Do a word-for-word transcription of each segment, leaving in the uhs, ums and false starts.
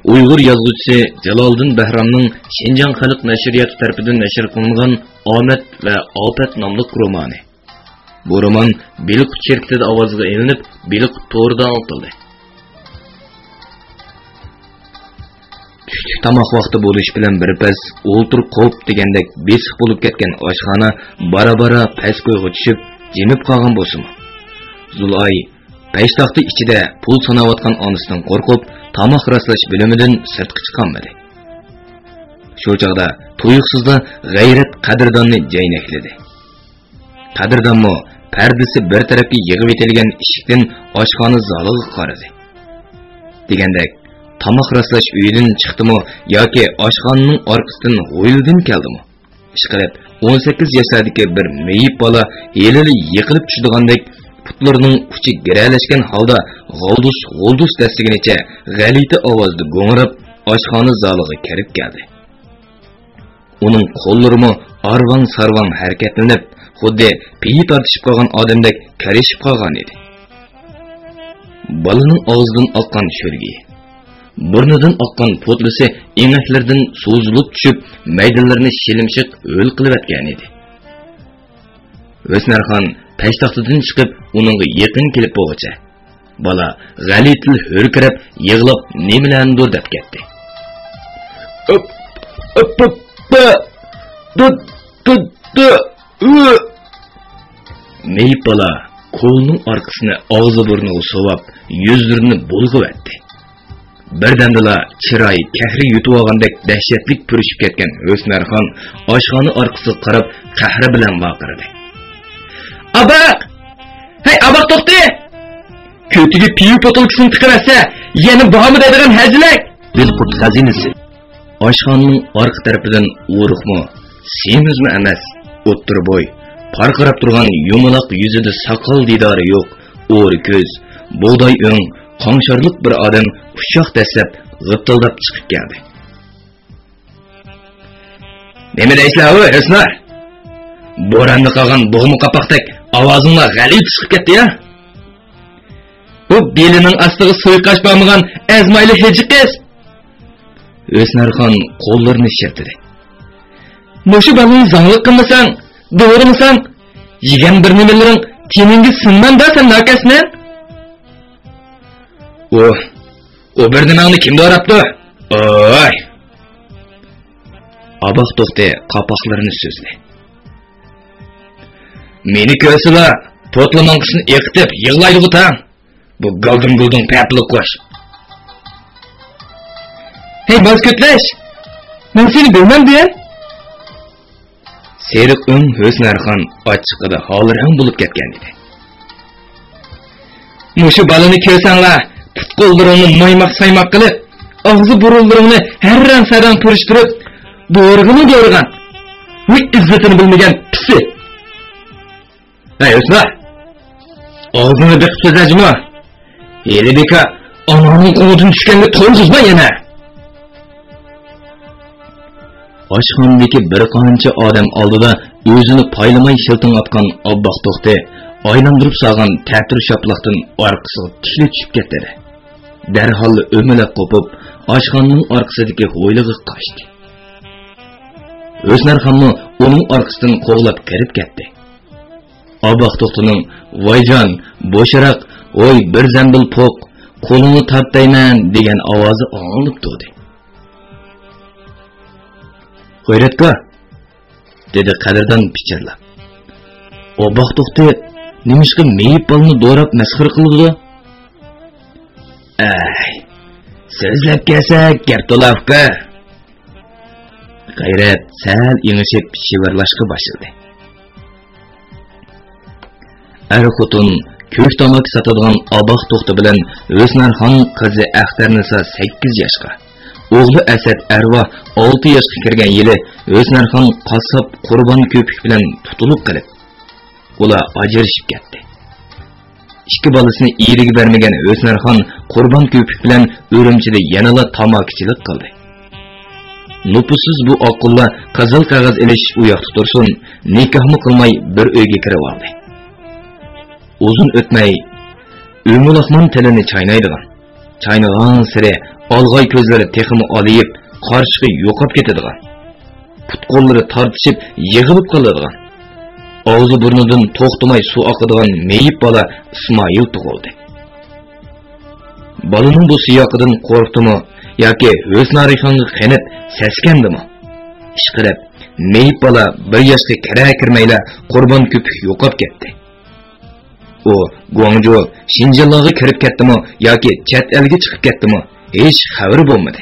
ئۇيغۇر يازغۇچىسى جالالىدىن بەھرامنىڭ شىنجاڭ خەلق نەشرىياتى تەرىپىدىن نەشر قىلىنغان ئامەت ۋە ئاپەت ناملىق رومانى. بۇ رومان بېلىققۇچ شىركىتىدە ئاۋازغا ئېلىنىپ، بېلىققۇچ تورىدا ئاڭلىتىلدى. چۈشلۈك تاماق ۋاقتى بولۇش بىلەن بىر پەس ئولتۇر قوپ دېگەندەك بېسىق بولۇپ كەتكەن ئاشخانا بارا-بارا پەس كويغا چۈشۈپ، جىمىپ قالغان بولسىمۇ، زۇلئاي پەشتاختا ئىچىدە پۇل ساناۋاتقان ئانىسىدىن قورقۇپ، تاماق راسلاش بۆلۈمىدىن سىرتقا چىقالمىدى. شۇ چاغدا تۇيۇقسىزلا غەيرەت قەدىرداننى جەينەكلىدى. قەدىردانمۇ پەردىسى بىر تەرەپكە يىغىۋېتىلگەن ئىشىكتىن ئاشخانا زالىغا قارىدى. دېگەندەك، تاماق راسلاش ئۆيىدىن چىقتىمۇ ياكى ئاشخانىنىڭ ئارقىسىدىن ھويلىدىن كەلدىمۇ؟ ئىشقىلىپ، ئون سەككىز ياشلاردىكى بىر مېيىپ بالا ھېلىلا يىقىلىپ چۈشىدىغاندەك، پۇتلىرىنىڭ ئۇچى گىرەلەشكەن ھالدا غالدۇس-غۇلدۇس دەسسىگىنىچە غەلىتە ئاۋازدا گۇڭراپ، ئاشخانا زالىغا كىرىپ كەلدى. ئۇنىڭ قوللىرىمۇ ئارۋاڭ-سارۋاڭ ھەرىكەتلىنىپ، خۇددى پېيى تارتىشىپ قالغان ئادەمدەك كىرىشىپ قالغان ئىدى. بالىنىڭ ئاغزىدىن ئاققان شۆلگىيى، بۇرنىدىن ئاققان پوتلىسى ئېڭەكلىرىدىن سوزۇلۇپ چۈشۈپ، مەيدىلىرىنى شىلىمشىق ھۆل قىلىۋەتكەن ئىدى. ھۆسنارخان پەشتاختىدىن چىقىپ، ئۇنىڭغا يېقىن كېلىپ بولغۇچە، بالا غەلىتىلا ھۆركىرەپ، يىغلاپ نېمىلەرنىدۇر دەپ كەتتى. ئۆپ، ئۆپ، ئۆپ، دۇ، دۇ، دۇ، ئۈ. مېيىپ بالا كولىنىڭ ئارقىسىنى ئاغزى-بۇرنىغا سوۋاپ، يۈزلىرىنى بۇلغىۋەتتى. بىردەمدىلا چىرايى كەھرى يۇتۇۋالغاندەك دەھشەتلىك پۈرۈشۈپ كەتكەن ھۆسنارخان ئاشخانا ئارقىسىغا قاراپ قەھرى بىلەن ۋارقىرىدى. ئاباق! ھەي، ئاباق توختى! كۆتىگە پىۋا پوتۇلكىسىنى تىقىۋەتسە، يەنە بارمۇ دەيدىغان ھەزىلەك! بىلقۇت خەزىنىسى. ئاشخانىنىڭ ئارقا تەرىپىدىن ئورۇقمۇ، سېمىزمۇ ئەمەس، ئوتتۇرا بوي، پارقىراپ تۇرغان يۇمىلاق يۈزىدە ساقال دىدارى يوق، ئورا كۆز، بۇغداي ئۆڭ، قاڭشارلىق بىر ئادەم ئۇششاق دەسسەپ غىپتىلداپ چىقىپ كەلدى. نېمە دەيسىلەر ھۇ، ھۆسنار؟ بوراندا قالغان بوغما قاپاقتەك ئاۋازىڭلار غەلىتە چىقىپ كەتتى يا. بۇ بېلىنىڭ ئاستىغا سۇيقاش بارمىغان ئەزمايلى ھېجى قىز. ھۆسنارخان قوللىرىنى شىرتىدى. مۇشۇ بالىنى زاڭلىق قىلمىساڭ، دورىمىساڭ، يېگەن بىر نېمىلىرىڭ تېنىڭگە سىڭمامدا سەن ناكەسنى؟ ئۇ، ئۇ بىر نېمەڭنى كىم دوراپتۇ؟ ئوي! ئاباق توختى قاپاقلىرىنى سۈزدى. مېنى كۆرسىلا، پوتلا ماڭقىسىنى ئېقىتىپ يىغلايدىغۇ تاڭ. بۇ گالدىڭ-گۇلدىڭ پەپىلىك قۇش. ھەي، ماز كۆتلەش! مەن سېنى بىلمەمدىم. سېرىق ئۆڭ ھۆسنارخان ئاچچىقىدا ھالرەڭ بولۇپ كەتكەن ئىدى. مۇشۇ بالىنى كۆرسەڭلار، پۇت-قوللىرىڭنى مايماق-سايماق قىلىپ، ئاغزى-بۇرۇنلىرىڭنى ھەررەڭ-سەررەڭ پۈرۈشتۈرۈپ، دورىغىنى دورىغان. ۋۇي، ئىززىتىنى بىلمىگەن پىسى! ھەي، ھۆسنار! ئاغزىڭنى بېقىپ سۆزلە جۇمۇ! ھېلى بىكار ئاناڭنىڭ قوڭىدىن چۈشكەنگە تويغۇزما يەنە! ئاشخانىدىكى بىر قانچە ئادەم ئالدىدا ئۆزىنى پايلىماي شىلتىڭ ئاتقان ئابباق توختى ئايلاندۇرۇپ سالغان تەتۈر شاپىلاقتىن ئارقىسىغا تىكىلە چۈشۈپ كەتتى. دەرھاللا ئۆمىلەپ قوپۇپ، ئاشخانىنىڭ ئارقىسىدىكى ھويلىغا قاچتى. ھۆسنارخانمۇ ئۇنىڭ ئارقىسىدىن قوغلاپ كىرىپ كەتتى. ئاباق توختىنىڭ «ۋايجان، بوشىراق، ھوي، بىر زەمبىل پوق، قولۇڭنى تارت دەيمەن» دېگەن ئاۋازى ئاڭلىنىپ تۇردى. «غەيرەتكار!» دېدى قەدىردان پىچىرلاپ. «ئاباق توختى نېمىشقا مېيىپ بالىنى دوراپ مەسخىرە قىلىدۇ؟» «ئەي، سۆزلەپ كەلسەك گەپ تولا ئۇكا.» غەيرەت سەل ئېڭىشىپ شىۋىرلاشقا باشلىدى. ئەر-خوتۇن كۆك تاماكا ساتىدىغان ئاباق توختى بىلەن ھۆسنارخان قىزى ئەختەرنىسا سەككىز ياشقا، ئوغلى ئەسەت ئەرۋاھ ئالتە ياشقا كىرگەن يىلى ھۆسنارخان قاسساپ قۇربان كۆپۈك بىلەن تۇتۇلۇپ قېلىپ، ئۇلار ئاجرىشىپ كەتتى. ئىككى بالىسىنى ئېرىگە بەرمىگەن ھۆسنارخان قۇربان كۆپۈك بىلەن ئۈرۈمچىدە يەنىلا تاماكىچىلىك قىلدى. نوپۇسسىز بۇ ئاققۇللار قىزىل قەغەز ئېلىش ئۇياقتا تۇرسۇن، نىكاھمۇ قىلماي بىر ئۆيگە كىرىۋالدى. ئۇزۇن ئۆتمەي ئۆمىلاقمان تىلىنى چاينايدىغان، چاينىغانسېرى ئالغاي كۆزلىرى تېخىمۇ ئالىيىپ، قارىشىقى يوقاپ كېتىدىغان، پۇت-قوللىرى تارتىشىپ يىغىلىپ قالىدىغان، ئاغزى-بۇرنىدىن توختىماي سۇ ئاقىدىغان مېيىپ بالا ئىسمائىل تۇغۇلدى. بالىنىڭ بۇ سىياقىدىن قورقتىمۇ ياكى ھۆسنارىخانغا قېنىپ سەسكەندىمۇ؟ ئىشقىلىپ، مېيىپ بالا بىر ياشقا كىرە-كىرمەيلا قۇربان كۆپۈك يوقاپ كەتتى. ئۇ گۇاڭجۇ، شىنجاڭلارغا كىرىپ كەتتىمۇ ياكى چەت ئەلگە چىقىپ كەتتىمۇ، ھېچ خەۋىرى بولمىدى.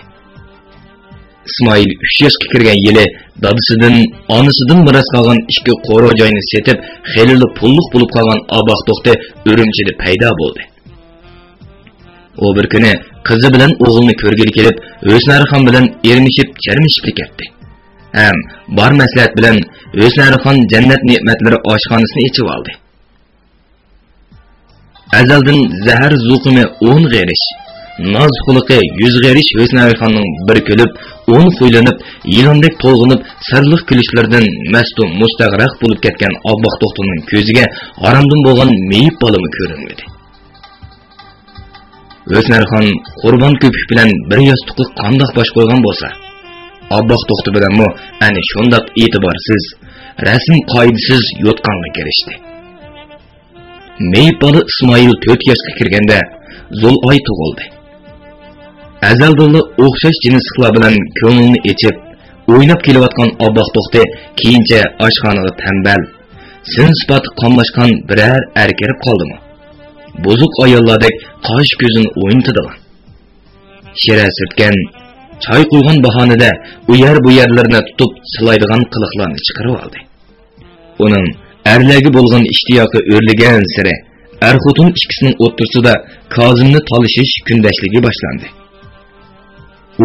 ئىسمائىل ئۈچ ياشقا كىرگەن يىلى دادىسىدىن، ئانىسىدىن مىراس قالغان ئىككى قورۇ جاينى سېتىپ، خېلىلا پۇللۇق بولۇپ قالغان ئاباق توختى ئۈرۈمچىدە پەيدا بولدى. ئۇ بىر كۈنى قىزى بىلەن ئوغلىنى كۆرگىلى كېلىپ، ھۆسنارىخان بىلەن ئېرمىشىپ-چەرمىشىپلا كەتتى. ھەم بار مەسلىھەت بىلەن ھۆسنارىخان جەننەت نېمەتلىرى ئاشخانىسىنى ئېچىۋالدى. ئەزەلدىن زەھەر زۇقۇمى ئون غېرىش، ناز خۇلقى يۈز غېرىش ھۆسنارىخاننىڭ بىر كۈلۈپ، ئون خۇيلىنىپ، يىلاندەك تولغىنىپ، سىرلىق كۈلۈشلىرىدىن مەستۇ مۇستەغرەق بولۇپ كەتكەن ئاباق توختىنىڭ كۆزىگە ھارامدىن بولغان مېيىپ بالىمۇ كۆرۈنمىدى. ھۆسنارخان قۇربان كۆپۈك بىلەن بىر ياستۇققا قانداق باش قويغان بولسا، ئابباق توختى بىلەنمۇ ئەنە شۇنداق ئېتىبارسىز، رەسىم قائىدىسىز يوتقانغا كىرىشتى. مېيىپ بالا ئىسمائىل تۆت ياشقا كىرگەندە، زۇلئاي تۇغۇلدى. ئەزەلدىنلا ئوخشاش جىنسلىقلار بىلەن كۆڭلىنى ئېچىپ، ئويناپ كېلىۋاتقان ئابباق توختى كېيىنچە ئاشخانىغا تەمبەل، سىن-سىپاتى قاملاشقان بىرەر ئەر كىرىپ قالدىمۇ، بۇزۇق ئاياللاردەك قاش-كۆزىنى ئوينىتىدىغان، شىرە سۈرتكەن، چاي قۇيغان باھانىدە ئۇ يەر-بۇ يەرلىرىنى تۇتۇپ سىلايدىغان قىلىقلارنى چىقىرىۋالدى. ئۇنىڭ ئەرلەرگە بولغان ئىشتىياقى ئۆرلىگەنسېرى، ئەر-خوتۇن ئىككىسىنىڭ ئوتتۇرىسىدا كازىمنى تالىشىش كۈندەشلىكى باشلاندى.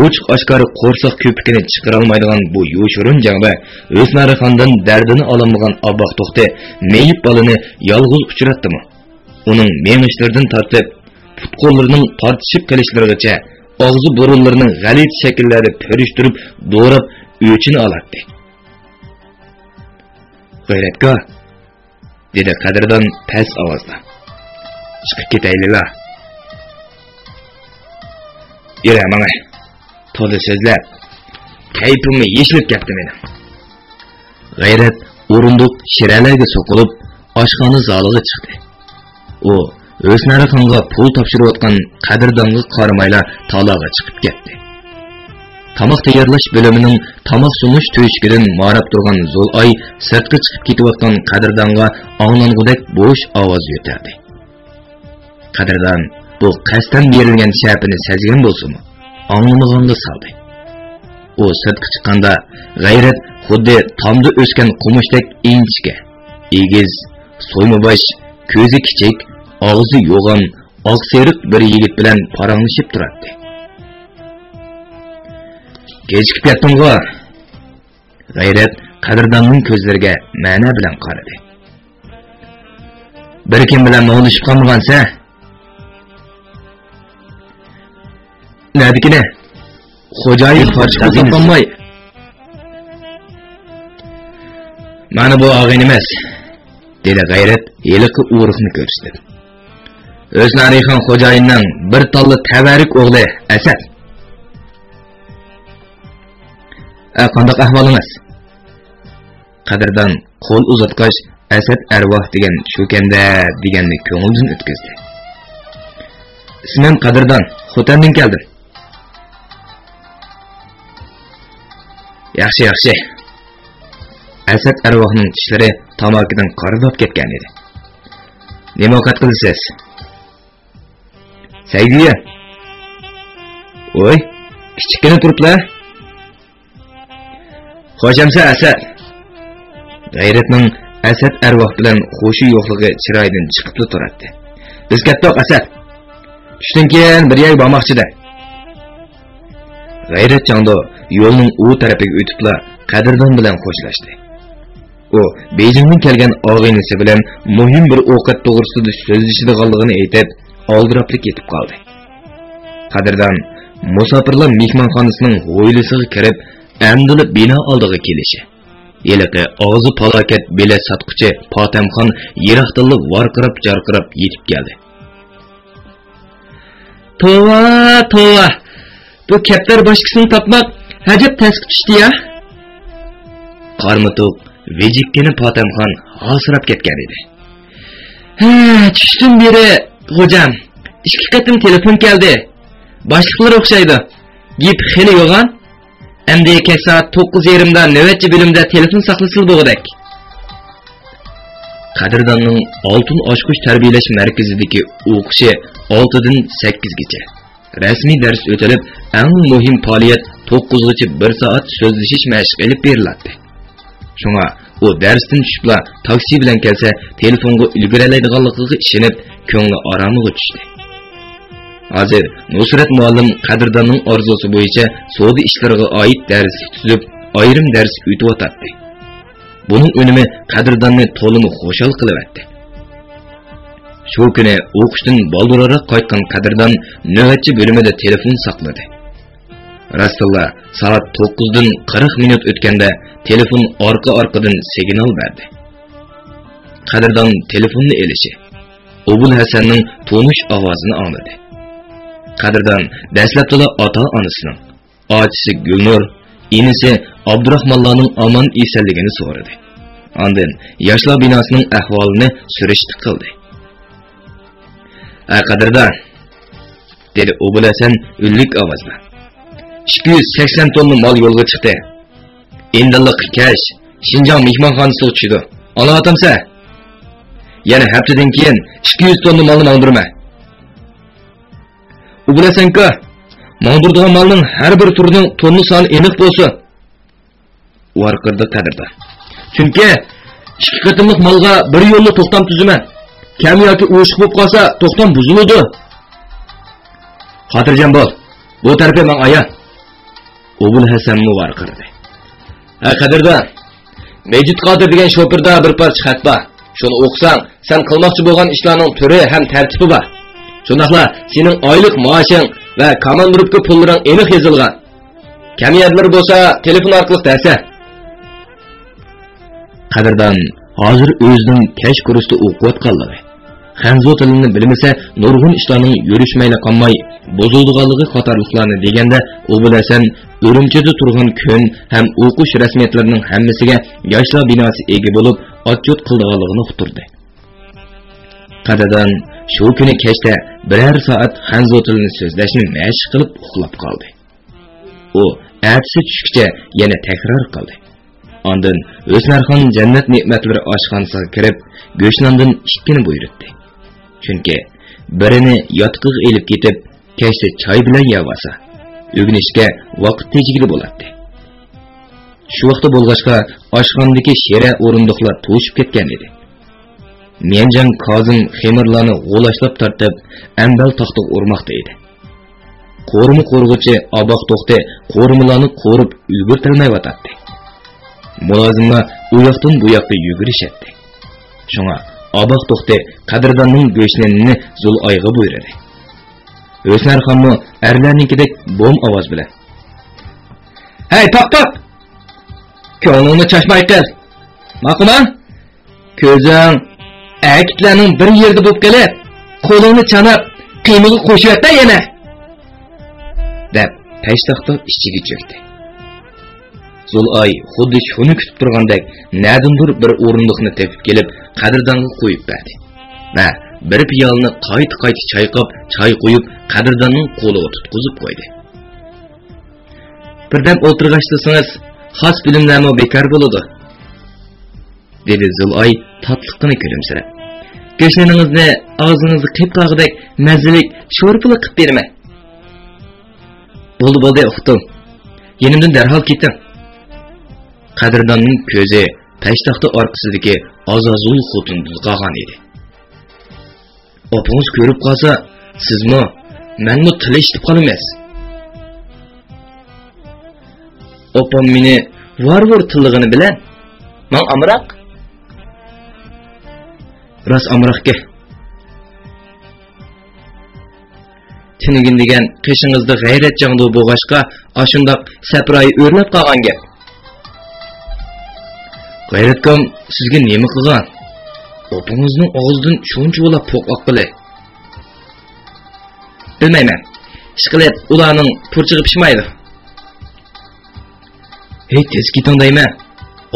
ئوچۇق-ئاشكارا قورساق كۆپۈكىنى چىقىرالمايدىغان بۇ يوشۇرۇن جەڭدە ھۆسنارىخاندىن دەردىنى ئالالمىغان ئاباق توختى مېيىپ بالىنى يالغۇز ئۇچراتتىمۇ، ئۇنىڭ مېڭىشلىرىدىن تارتىپ، پۇت-قوللىرىنىڭ تارتىشىپ قېلىشلىرىغىچە، ئاغزى-بۇرۇنلىرىنى غەلىتە شەكىللەردە پۈرۈشتۈرۈپ، دوراپ ئۆچىنى ئالاتتى. «غەيرەتكا!» دېدى قەدىردان پەس ئاۋازدا. «چىقىپ كېتەيلىلا.» «يۈرە ماڭە، تولا سۆزلەپ، كەيپىممۇ يېشىلىپ كەتتى مېنىڭ.» غەيرەت ئورۇندۇق شىرەلەرگە سوقۇلۇپ، ئاشخانا زالىغا چىقتى. ئۇ ھۆسنارىخانغا پۇل تاپشۇرۇۋاتقان قەدىردانغا قارىمايلا تالاغا چىقىپ كەتتى. تاماق تەييارلاش بۆلۈمىنىڭ تاماق سۇنۇش تۆشۈكىدىن ماراپ تۇرغان زۇلئاي سىرتقا چىقىپ كېتىۋاتقان قەدىردانغا ئاڭلانغۇدەك بوش ئاۋاز يۆتەلدى. قەدىردان بۇ قەستەن بېرىلگەن شەپىنى سەزگەن بولسىمۇ، ئاڭلىمىغانغا سالدى. ئۇ سىرتقا چىققاندا، غەيرەت خۇددى تامدا ئۆسكەن قومۇشتەك ئىنچىكە، ئېگىز، سويما باش، كۆزى كىچىك، ئاغزى يوغان، ئاق سېرىق بىر يىگىت بىلەن پاراڭلىشىپ تۇراتتى. «كېچىكىپ كەتتىڭغۇ؟» غەيرەت قەدىرداننىڭ كۆزلىرىگە مەنە بىلەن قارىدى. «بىر كىم بىلەن مۇڭدىشىپ قالمىغانسەن؟ نەدىكىنى؟ خوجايىن پارچە قىلىپ تاپالماي.» «مانا بۇ ئاغىنىمىز.» دېدى غەيرەت ھېلىقى ئورۇقنى كۆرسىتىپ. «ھۆسنارىخان خوجايىننىڭ بىر تاللا تەۋەررۈك ئوغلى ئەسەت.» «ئە، قانداق ئەھۋالىڭىز؟» قەدىردان قول ئۇزاتقاچ، «ئەسەت ئەرۋاھ دېگەن شۇكەندە» دېگەننى كۆڭلىدىن ئۆتكۈزدى. «ئىسمىم قەدىردان، خوتەندىن كەلدىم.» «ياخشى، ياخشى.» ئەسەت ئەرۋاھنىڭ چىشلىرى تاماكىدىن قارىداپ كەتكەن ئىدى. «نېمە ئوقەت قىلىسىز؟» «سەيگۈيە.» «ۋوي، كىچىككىنە تۇرۇپلا.» «خوش ئەمسە، ئەسەت.» غەيرەتنىڭ ئەسەت ئەرۋاھ بىلەن خوشى يوقلۇقى چىرايىدىن چىقىپلا تۇراتتى. «بىز كەتتۇق، ئەسەت. چۈشتىن كېيىن بىر يەرگە بارماقچىدە.» غەيرەت چاڭدۇ يولنىڭ ئۇ تەرىپىگە ئۆتۈپلا قەدىردان بىلەن خوشلاشتى. ئۇ بېيجىڭدىن كەلگەن ئاغىنىسى بىلەن مۇھىم بىر ئوقەت توغرىسىدا سۆزلىشىدىغانلىقىنى ئېيتىپ، ئالدىراپلا كېتىپ قالدى. قەدىردان مۇساپىرلار مېھمانخانىسىنىڭ ھويلىسىغا كىرىپ، ئەمدىلا بىنا ئالدىغا كېلىشى، ھېلىقى ئاغزى پالاكەت بېلەت ساتقۇچى پاتەمخان يىراقتىنلا ۋارقىراپ-جارقىراپ يېتىپ كەلدى. توۋا، توۋا! بۇ كەپتەر باشقىسىنى تاپماق ئەجەب تەسكە چۈشتى يا. قارمۇتۇق ۋىجىككىنە پاتەمخان ھاسىراپ كەتكەن ئىدى. ھە، چۈشتىن بېرى، خوجام، ئىككى قېتىم تېلېفون كەلدى. باشلىقلار ئوخشايدۇ. گېپى خېلى يوغان. ئەمدى كەچ سائەت توققۇز يېرىمدا نۆۋەتچى بۆلۈمدە تېلېفون ساقلىسىلا بولغۇدەك. قەدىرداننىڭ ئالتۇن ئاچقۇچ تەربىيەلەش مەركىزىدىكى ئوقۇشى ئالتىدىن سەككىزگىچە. رەسمىي دەرس ئۆتۈلۈپ، ئەڭ مۇھىم پائالىيەت توققۇزغىچە بىر سائەت سۆزلىشىش مەشىقى ئېلىپ بېرىلاتتى. شۇڭا ئۇ دەرستىن چۈشۈپلا تاكسى بىلەن كەلسە، تېلېفونغا ئۈلگۈرەلەيدىغانلىقىغا ئىشىنىپ، كۆڭلى ئارامىغا چۈشتى. ھازىر نۇسرەت مۇئەللىم قەدىرداننىڭ ئارزۇسى بويىچە سودا ئىشلىرىغا ئائىت دەرسلىك تۈزۈپ، ئايرىم دەرس ئۆتۈۋاتاتتى. بۇنىڭ ئۈنۈمى قەدىرداننى تولىمۇ خۇشال قىلىۋەتتى. شۇ كۈنى ئوقۇشتىن بالدۇرراق قايتقان قەدىردان نۆۋەتچى بۆلۈمىدە تېلېفون ساقلىدى. راستتىنلا سائەت توققۇزدىن قىرىق مىنۇت ئۆتكەندە تېلېفون ئارقا-ئارقىدىن سىگنال بەردى. قەدىردان تېلېفوننى ئېلىشى، ئوبۇل ھەسەننىڭ تونۇش ئاۋازىنى ئاڭلىدى. قەدىردان دەسلەپتىلا ئاتا-ئانىسىنىڭ، ئاچىسى گۈلنۇر، ئىنىسى ئابدۇراخمانلارنىڭ ئامان-ئېسەنلىكىنى سورىدى. ئاندىن ياشلار بىناسىنىڭ ئەھۋالىنى سۈرۈشتە قىلدى. «ھە، قەدىردان!» دېدى ئوبۇل ھەسەن ئۈنلۈك ئاۋازدا. «ئىككى يۈز سەكسەن توننا مال يولغا چىقتى. ئىندىنلىققا كەش شىنجاڭ مېھمانخانىسىغا چۈشىدۇ. ئاڭلاۋاتامسەن؟ يەنە ھەپتىدىن كېيىن ئىككى يۈز توننا مالنى ماڭدۇرىمەن.» «ئوبۇل ھەسەنكا، ماڭدۇرىدىغان مالنىڭ ھەر بىر تۈرىنىڭ توننا سانى ئېنىق بولسۇن.» ۋارقىرىدى قەدىردان. «چۈنكى ئىككى قېتىملىق مالغا بىر يوللا توختام تۈزىمەن. كەم ياكى ئوشۇق بولۇپ قالسا، توختام بۇزۇلىدۇ.» «خاتىرجەم بول، بۇ تەرىپى ماڭا ئايان.» ئوبۇل ھەسەنمۇ ۋارقىرىدى. «ھە، قەدىردان، مىجىت قادىر دېگەن شوپۇردا بىر پارچە خەت بار. شۇنى ئوقۇساڭ، سەن قىلماقچى بولغان ئىشلارنىڭ تۈرى ھەم تەرتىپى بار. شۇنداقلا سېنىڭ ئايلىق مائاشىڭ ۋە كاماندا رۇبكا پۇللىرىڭ ئېنىق يېزىلغان. كەم يەرلىرى بولسا تېلېفون ئارقىلىق دەرسەن.» قەدىردان ھازىر ئۆزىنىڭ كەچ كۇرستا ئوقۇۋاتقانلىقى، خەنزۇ تىلىنى بىلمىسە نۇرغۇن ئىشلارنىڭ يۈرۈشمەيلا قالماي بۇزۇلىدىغانلىقى قاتارلىقلارنى دېگەندە، ئوبۇل ھەسەن ئۈرۈمچىدە تۇرغان كۈن ھەم ئوقۇش رەسمىيەتلىرىنىڭ ھەممىسىگە ياشلار بىناسى ئىگە بولۇپ ئاتچوت قىلىدىغانلىقىنى ئۇقتۇردى. قەدىردان شۇ كۈنى كەچتە بىرەر سائەت خەنزۇ تىلىنى سۆزلەشنى مەشىق قىلىپ ئۇخلاپ قالدى. ئۇ ئەتىسى چۈشكىچە يەنە تەكرار قىلدى. ئاندىن ھۆسنارخان جەننەت نېمەتلىرى ئاشخانىسىغا كىرىپ، گۆشناندىن ئىككىنى بۇيرۇتتى. چۈنكى بىرىنى ياتىقىغا ئېلىپ كېتىپ، كەچتە چاي بىلەن يەۋالسا، ئۆگىنىشكە ۋاقىت تېجىگىلى بولاتتى. شۇ ۋاقىتتا بولغاچقا، ئاشخانىدىكى شىرە ئورۇندۇقلار توشۇپ كەتكەن ئىدى. ميەنجاڭ كازىم خېمىرلارنى غۇلاچلاپ تارتىپ، ئەمبەل تاختىغا ئۇرماقتا ئىدى. قورۇما قورۇغۇچى ئاباق توختى قورۇمىلارنى قورۇپ ئۈلگۈرتەلمەيۋاتاتتى. مۇلازىملار ئۇ ياقتىن بۇ ياققا يۈگۈرۈشەتتى. شۇڭا ئاباق توختى قەدىرداننىڭ گۆشنىنىنى زۇلئايغا بۇيرۇدى. ھۆسنارخانمۇ ئەرلەرنىڭكىدەك بوم ئاۋاز بىلەن: «ھەي، پاق-پاق! كۆڭلۈڭنى چاچماي قىل! ماقۇلما! كۆزۈڭ ئەركىتلەرنىڭ بىر يېرىدە بولۇپ قېلىپ، قولۇڭنى چاناپ، قىيمىغا قوشۇۋەتتە يەنە!» دەپ، پەشتاختا ئىچىگە چۆكتى. زۇلئاي خۇددى شۇنى كۈتۈپ تۇرغاندەك، نەدىندۇر بىر ئورۇندۇقنى تېپىپ كېلىپ، قەدىردانغا قويۇپ بەردى ۋە بىر پىيالىنى قايتا-قايتا چايقاپ، چاي قۇيۇپ، قەدىرداننىڭ قولىغا تۇتقۇزۇپ قويدى. «بىردەم ئولتۇرغاچ تۇرسىڭىز، خاس بىلىملەرمۇ بىكار بولىدۇ.» دېدى زۇلئاي تاتلىققىنە كۈلۈمسىرەپ. «گۆشنىنىڭىزنى ئاغزىڭىزدا قېپ قالغۇدەك مەززىلىك شورپىلىق قىلىپ بېرىمەن.» «بولدى، بولدى، ئۇقتۇم. يېنىمدىن دەرھال كېتىڭ.» قەدىرداننىڭ كۆزى پەشتاختا ئارقىسىدىكى ئازازۇل خوتۇندا قالغان ئىدى. «ئاپىڭىز كۆرۈپ قالسا، سىزمۇ، مەنمۇ تىل ئېشىتىپ قالىمىز.» «ئاپام مېنى ۋار-ۋۇر تىللىغىنى بىلەن، ماڭا ئامراق.» «راست ئامراقكەن.» «تۈنۈگۈن دېگەن قېشىڭىزدا غەيرەت جەڭدۇ بولغاچقا، ئاشۇنداق سەپرايى ئۆرلەپ قالغان گەپ.» «غەيرەتكام سىزگە نېمە قىلغان؟ ئاپىڭىزنىڭ ئاغزىدىن شۇنچىۋالا پوق ئاققىلى.» «بىلمەيمەن. ئىشقىلىپ، ئۇلارنىڭ پۇرچىقى پىشمايدۇ. ھەي، تېز كېتىڭ دەيمەن.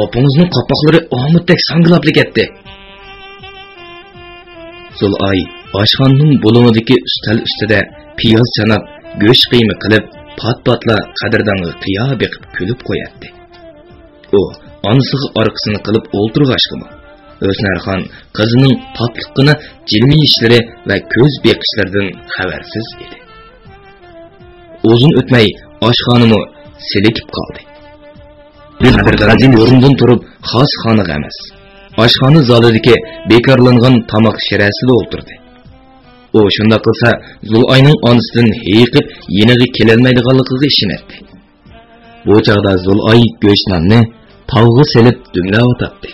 ئاپىڭىزنىڭ قاپاقلىرى ئامۇتتەك ساڭگىلاپلا كەتتى. زۇلئاي ئاشخانىنىڭ بۇلۇڭىدىكى ئۈستەل ئۈستىدە پىياز چاناپ، گۆش قىيما قىلىپ، پات-پاتلا قەدىردانغا قىيا بېقىپ كۈلۈپ قوياتتى. ئۇ ئانىسىغا ئارقىسىنى قىلىپ ئولتۇرغاچقىمۇ، ھۆسنارخان قىزىنىڭ تاتلىققىنا جىلمىيىشلىرى ۋە كۆز بېقىشلىرىدىن خەۋەرسىز ئىدى. ئۇزۇن ئۆتمەي ئاشخانىمۇ سېلىكىپ قالدى. قەدىردان ئورنىدىن تۇرۇپ خاسخانىغا ئەمەس، ئاشخانا زالىدىكى بىكارلانغان تاماق شىرەسىدە ئولتۇردى. ئۇ شۇنداق قىلسا، زۇلئاينىڭ ئانىسىدىن ھېيىقىپ يېنىغا كېلەلمەيدىغانلىقىغا ئىشىنەتتى. بۇ چاغدا زۇلئاي گۆشناننى تاۋغا سېلىپ دۈملەۋاتاتتى.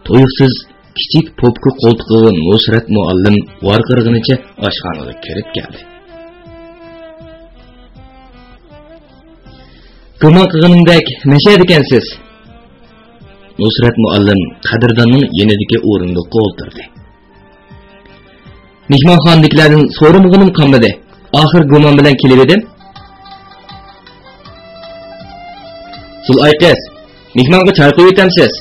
تۇيۇقسىز كىچىك پوپكا قولتۇقىغا نۇسرەت مۇئەللىم ۋارقىرىغىنىچە ئاشخانىغا كىرىپ كەلدى. گۇمان قىلغىنىمدەك مەشەدىكەنسىز. نۇسرەت مۇئەللىم قەدىرداننىڭ يېنىدىكى ئورۇندۇققا ئولتۇردى. مېھمانخانىدىكىلەردىن سورىمىغىنىم قالمىدى. ئاخىر گۇمان بىلەن كېلىۋىدىم. زۇلئاي قىز، مېھمانغا چاي قۇيۇۋېتەمسىز؟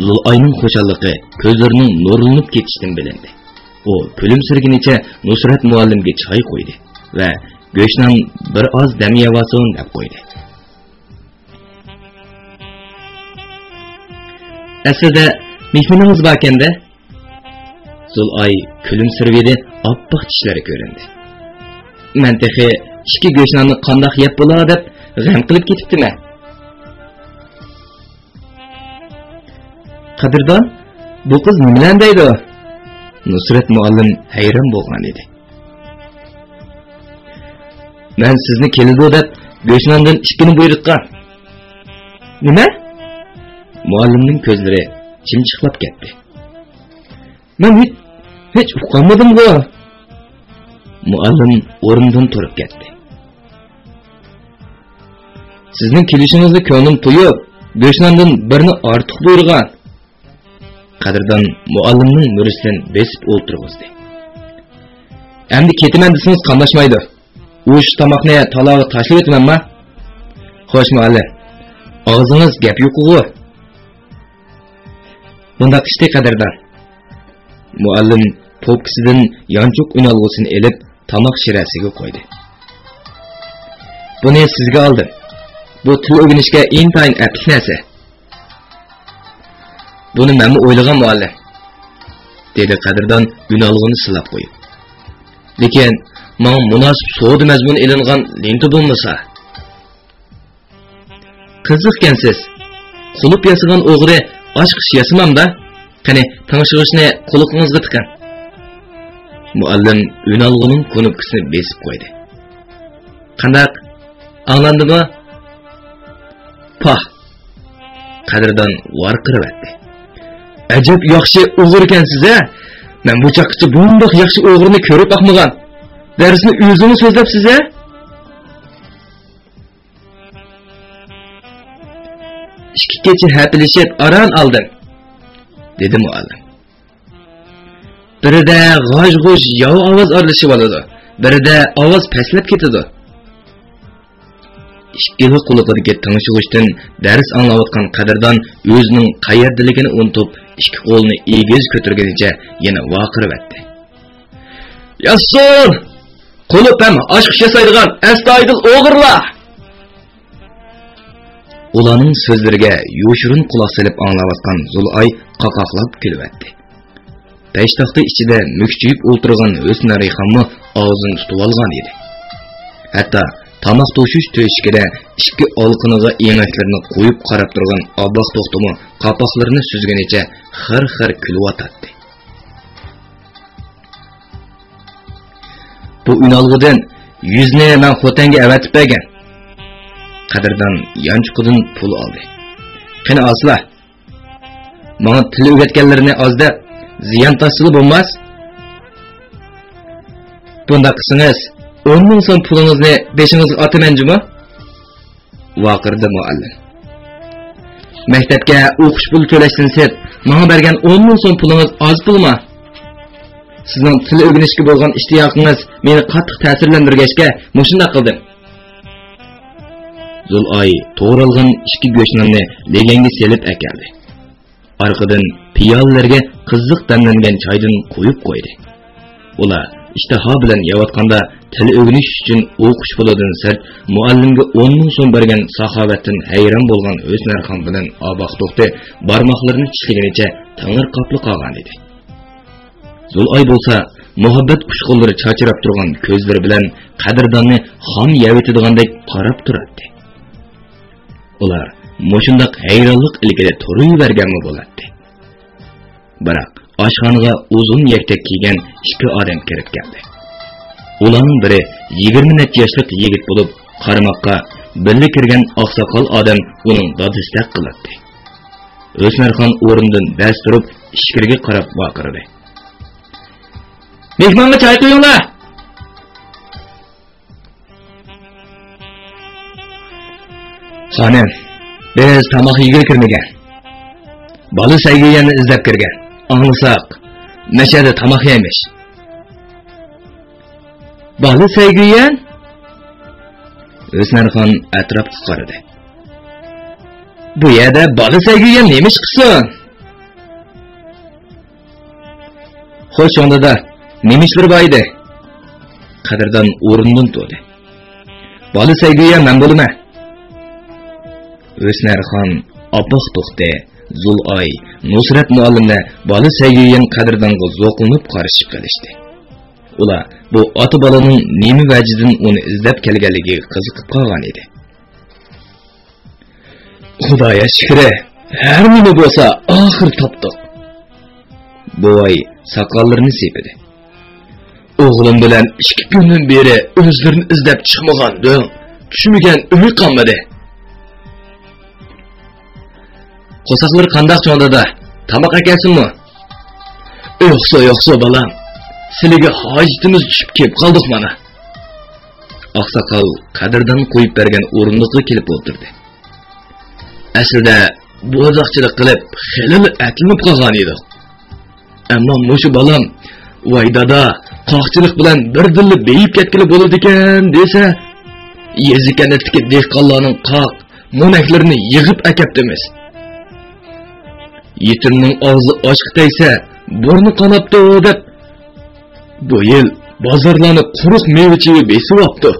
زۇلئاينىڭ خۇشاللىقى كۆزلىرىنىڭ نۇرلىنىپ كېتىشىدىن بىلىندى. ئۇ كۈلۈمسىرىگىنىچە نۇسرەت مۇئەللىمگە چاي قۇيدى ۋە گۆشنان بىر ئاز دەم يەۋالسۇن دەپ قويدى. ئەسلىدە مېھمىنىڭىز باركەن-دە؟ زۇلئاي كۈلۈمسىرىۋىدى، ئاپئاق چىشلىرى كۆرۈندى. مەن تېخى ئىككى گۆشناننى قانداق يەپ بولا دەپ غەم قىلىپ كېتىپتىمەن. قەدىردان، بۇ قىز نېمىلەرنى دەيدۇ؟ نۇسرەت مۇئەللىم ھەيران بولغان ئىدى. مەن سىزنى كېلىدۇ دەپ گۆشناندىن ئىككىنى بۇيرۇتقان. نېمە؟ مۇئەللىمنىڭ كۆزلىرى چىمچىقلاپ كەتتى. مەن ھېچ، ھېچ ئۇقالمىدىمغۇ؟ مۇئەللىم ئورنىدىن تۇرۇپ كەتتى. سىزنىڭ كېلىشىڭىزنى كۆڭلۈم تۇيۇپ، گۆشناندىن بىرنى ئارتۇق بۇيرۇغان. قەدىردان مۇئەللىمنىڭ مۈرىسىدىن بېسىپ ئولتۇرغۇزدى. ئەمدى كېتىمەن دېسىڭىز قاملاشمايدۇ. ئۇ شۇ تاماقنى تالاغا تاشلىۋېتىمەنما؟ خوش مۇئەللىم، ئاغزىڭىز گەپ يۇقىغۇ. بۇنداق ئىشتى قەدىردان. مۇئەللىم پوپكىسىدىن يانچۇق ئۈنئالغۇسىنى ئېلىپ، تاماق شىرەسىگە قويدى. بۇنى سىزگە ئالدىم. بۇ تىل ئۆگىنىشكە ئىنتايىن ئەپلىك نەرسە. بۇنى مەنمۇ ئويلىغان مۇئەللىم، دېدى قەدىردان ئۈنئالغۇنى سىلاپ قويۇپ. لېكىن ماڭا مۇناسىپ سودا مەزمۇنى ئېلىنغان لېنتا بولمىسا. قىزىقكەنسىز. قۇلۇپ ياسىغان ئوغرى ئاچقۇچ ياسىمامدا؟ قېنى، تىڭشىغۇچنى قۇلىقىڭىزغا تىقىڭ. مۇئەللىم ئۈنئالغۇنىڭ كۇنۇپكىسىنى بېسىپ قويدى. قانداق؟ ئاڭلاندىمۇ؟ پاھ! قەدىردان ۋارقىرىۋەتتى. ئەجەب ياخشى ئوغرىكەنسىز ھە! مەن بۇ چاغقىچە بۇنداق ياخشى ئوغرىنى كۆرۈپ باقمىغان. دەرسنى ئۆزىڭىز سۆزلەپسىز ھە! ئىككى كېچە ھەپىلىشىپ ئاران ئالدىم، دېدى مۇئەللىم. بىرىدە غاژ-غۇژ ياۋا ئاۋاز ئارىلىشىۋالىدۇ، بىرىدە ئاۋاز پەسلەپ كېتىدۇ. ئىككىلا قۇلىقىدىكى تىڭشىغۇچتىن دەرس ئاڭلاۋاتقان قەدىردان ئۆزىنىڭ قەيەردىلىكىنى ئۇنتۇپ، ئىككى قولىنى ئېگىز كۆتۈرگىنىچە يەنە ۋارقىرىۋەتتى. ياسۇن! قۇلۇپ ھەم ئاچقۇچ ياسايدىغان ئەستايىدىل ئوغرىلار! ئۇلارنىڭ سۆزلىرىگە يوشۇرۇن قۇلاق سېلىپ ئاڭلاۋاتقان زۇلئاي قاقاقلاپ كۈلۈۋەتتى. پەشتاختا ئىچىدە مۈكچىيىپ ئولتۇرغان ھۆسنى رەيھانمۇ ئاغزىنى تۇتۇۋالغان ئىدى. ھەتتا تاماق توشۇش تۆشۈكىدە ئىككى ئالىقىنىغا ئېڭەكلىرىنى قويۇپ قاراپ تۇرغان ئابلىق توختىمۇ قاپاقلىرىنى سۈزگىنىچە خىر-خىر كۈلۈۋاتاتتى. بۇ ئۈنئالغۇدىن يۈزنى مەن خوتەنگە ئەۋەتىپ بەرگەن. قەدىردان يانچۇقىدىن پۇل ئالدى. قېنى ئالسىلا. ماڭا تىل ئۆگەتكەنلىرىنى ئاز دەپ، زىيان تارتسىلا بولماس. بۇنداق قىلسىڭىز، ئون مىڭ سوم پۇلىڭىزنى بېشىڭىزغا ئاتىمەن جۇمۇ. ۋارقىرىدى مۇئەللىم. مەكتەپكە ئوقۇش پۇلى تۆلەشتىن سىرت، ماڭا بەرگەن ئون مىڭ سوم پۇلىڭىز ئاز پۇلما؟ سىزنىڭ تىل ئۆگىنىشكە بولغان ئىشتىياقىڭىز مېنى قاتتىق تەسىرلەندۈرگەچكە، مۇشۇنداق قىلدىم. زۇلئاي توغرالغان ئىككى گۆشناننى لېگەنگە سېلىپ ئەكەلدى. ئارقىدىن پىيالىلەرگە قىزىق دەملەنگەن چايدىن قۇيۇپ قويدى. ئۇلار ئىشتىھا بىلەن يەۋاتقاندا، تىل ئۆگىنىش ئۈچۈن ئوقۇش پۇلىدىن سىرت مۇئەللىمگە ئون مىڭ سوم بەرگەن ساخاۋەتتىن ھەيران بولغان ھۆسنەرخان بىلەن ئاباق توختى بارماقلىرىنى چىشلىگىنىچە تېڭىرقاپلا قالغانىدى. زۇلئاي بولسا مۇھەببەت ئۇچقۇنلىرى چاچراپ تۇرغان كۆزلىرى بىلەن قەدىرداننى خام يەۋېتىدىغاندەك قاراپ تۇراتتى. ئۇلار مۇشۇنداق ھەيرانلىق ئىلكىدە تۇرۇۋەرگەنمۇ بولاتتى. بىراق ئاشخانىغا ئۇزۇن يەكتەك كىيگەن ئىككى ئادەم كىرىپ كەلدى. ئۇلارنىڭ بىرى يىگىرمە نەچچە ياشلىق يىگىت بولۇپ، قارىماققا بىللە كىرگەن ئاقساقال ئادەم ئۇنىڭ دادىسىدەك قىلاتتى. ھۆسنەرخان ئورنىدىن بەس تۇرۇپ، ئىچكىرىگە قاراپ ۋارقىرىدى. مېھمانغا چاي قۇيۇڭلار! خانىم، بىز تاماق يېگىلى كىرمىگەن. بالا سەيگۈيەننى ئىزدەپ كىرگەن. ئاڭلىساق، مەشەدە تاماق يەيمىش. بالا سەيگۈيەن؟ ھۆسنەرخان ئەتراپقا قارىدى. بۇ يەردە بالا سەيگۈيەن نېمە ئىش قىلسۇن؟ خوش، چوڭ دادا، نېمە ئىشلىرى بار ئىدى؟ قەدىردان ئورنىدىن تۇردى. بالا سەيگۈيە مەن بولىمەن. ھۆسنەرخان، ئاپاق توختى، زۇلئاي، نۇسرەت مۇئەللىملەر بالا سەيگۈيەن قەدىردانغا زوقلىنىپ قارىشىپ قېلىشتى. ئۇلار بۇ ئاتا بالىنىڭ نېمە ۋەجىدىن ئۇنى ئىزدەپ كەلگەنلىكىگە قىزىقىپ قالغان ئىدى. خۇدايا شۈكرى، ھەر نېمە بولسا ئاخىر تاپتۇق. بوۋاي ساقاللىرىنى سىيپىدى. ئوغلۇم بىلەن ئىككى كۈندىن بېرى ئۆزلىرىنى ئىزدەپ چىقمىغان دۆڭ، چۈشمىگەن ئۆي قالمىدى. قورساقلىرى قانداق چوڭ دادا؟ تاماق ئەكەلسۇنمۇ؟ يوقسۇ، يوقسۇ بالام، سىلىگە ھاجىتىمىز چۈشۈپ كېلىپ قالدۇق مانا. ئاقساقال قەدىردان قويۇپ بەرگەن ئورۇندۇققا كېلىپ ئولتۇردى. ئەسلىدە بورداقچىلىق قىلىپ خېلىلا ئەتلىنىپ قالغان ئىدۇق. ئەمما مۇشۇ بالام ۋاي دادا، قاقچىلىق بىلەن بىردىنلا بېيىپ كەتكىلى بولىدىكەن دېسە، يېزا كەنتتىكى دېھقانلارنىڭ قاق، مونەكلىرىنى يىغىپ ئەكەپتىمىز. يېتىمنىڭ ئاغزى ئاشقا تەگسە، بۇرنى قاناپتۇ دەپ، بۇ يىل بازارلارنى قۇرۇق مېۋە-چېۋە بېسىۋاپتۇ.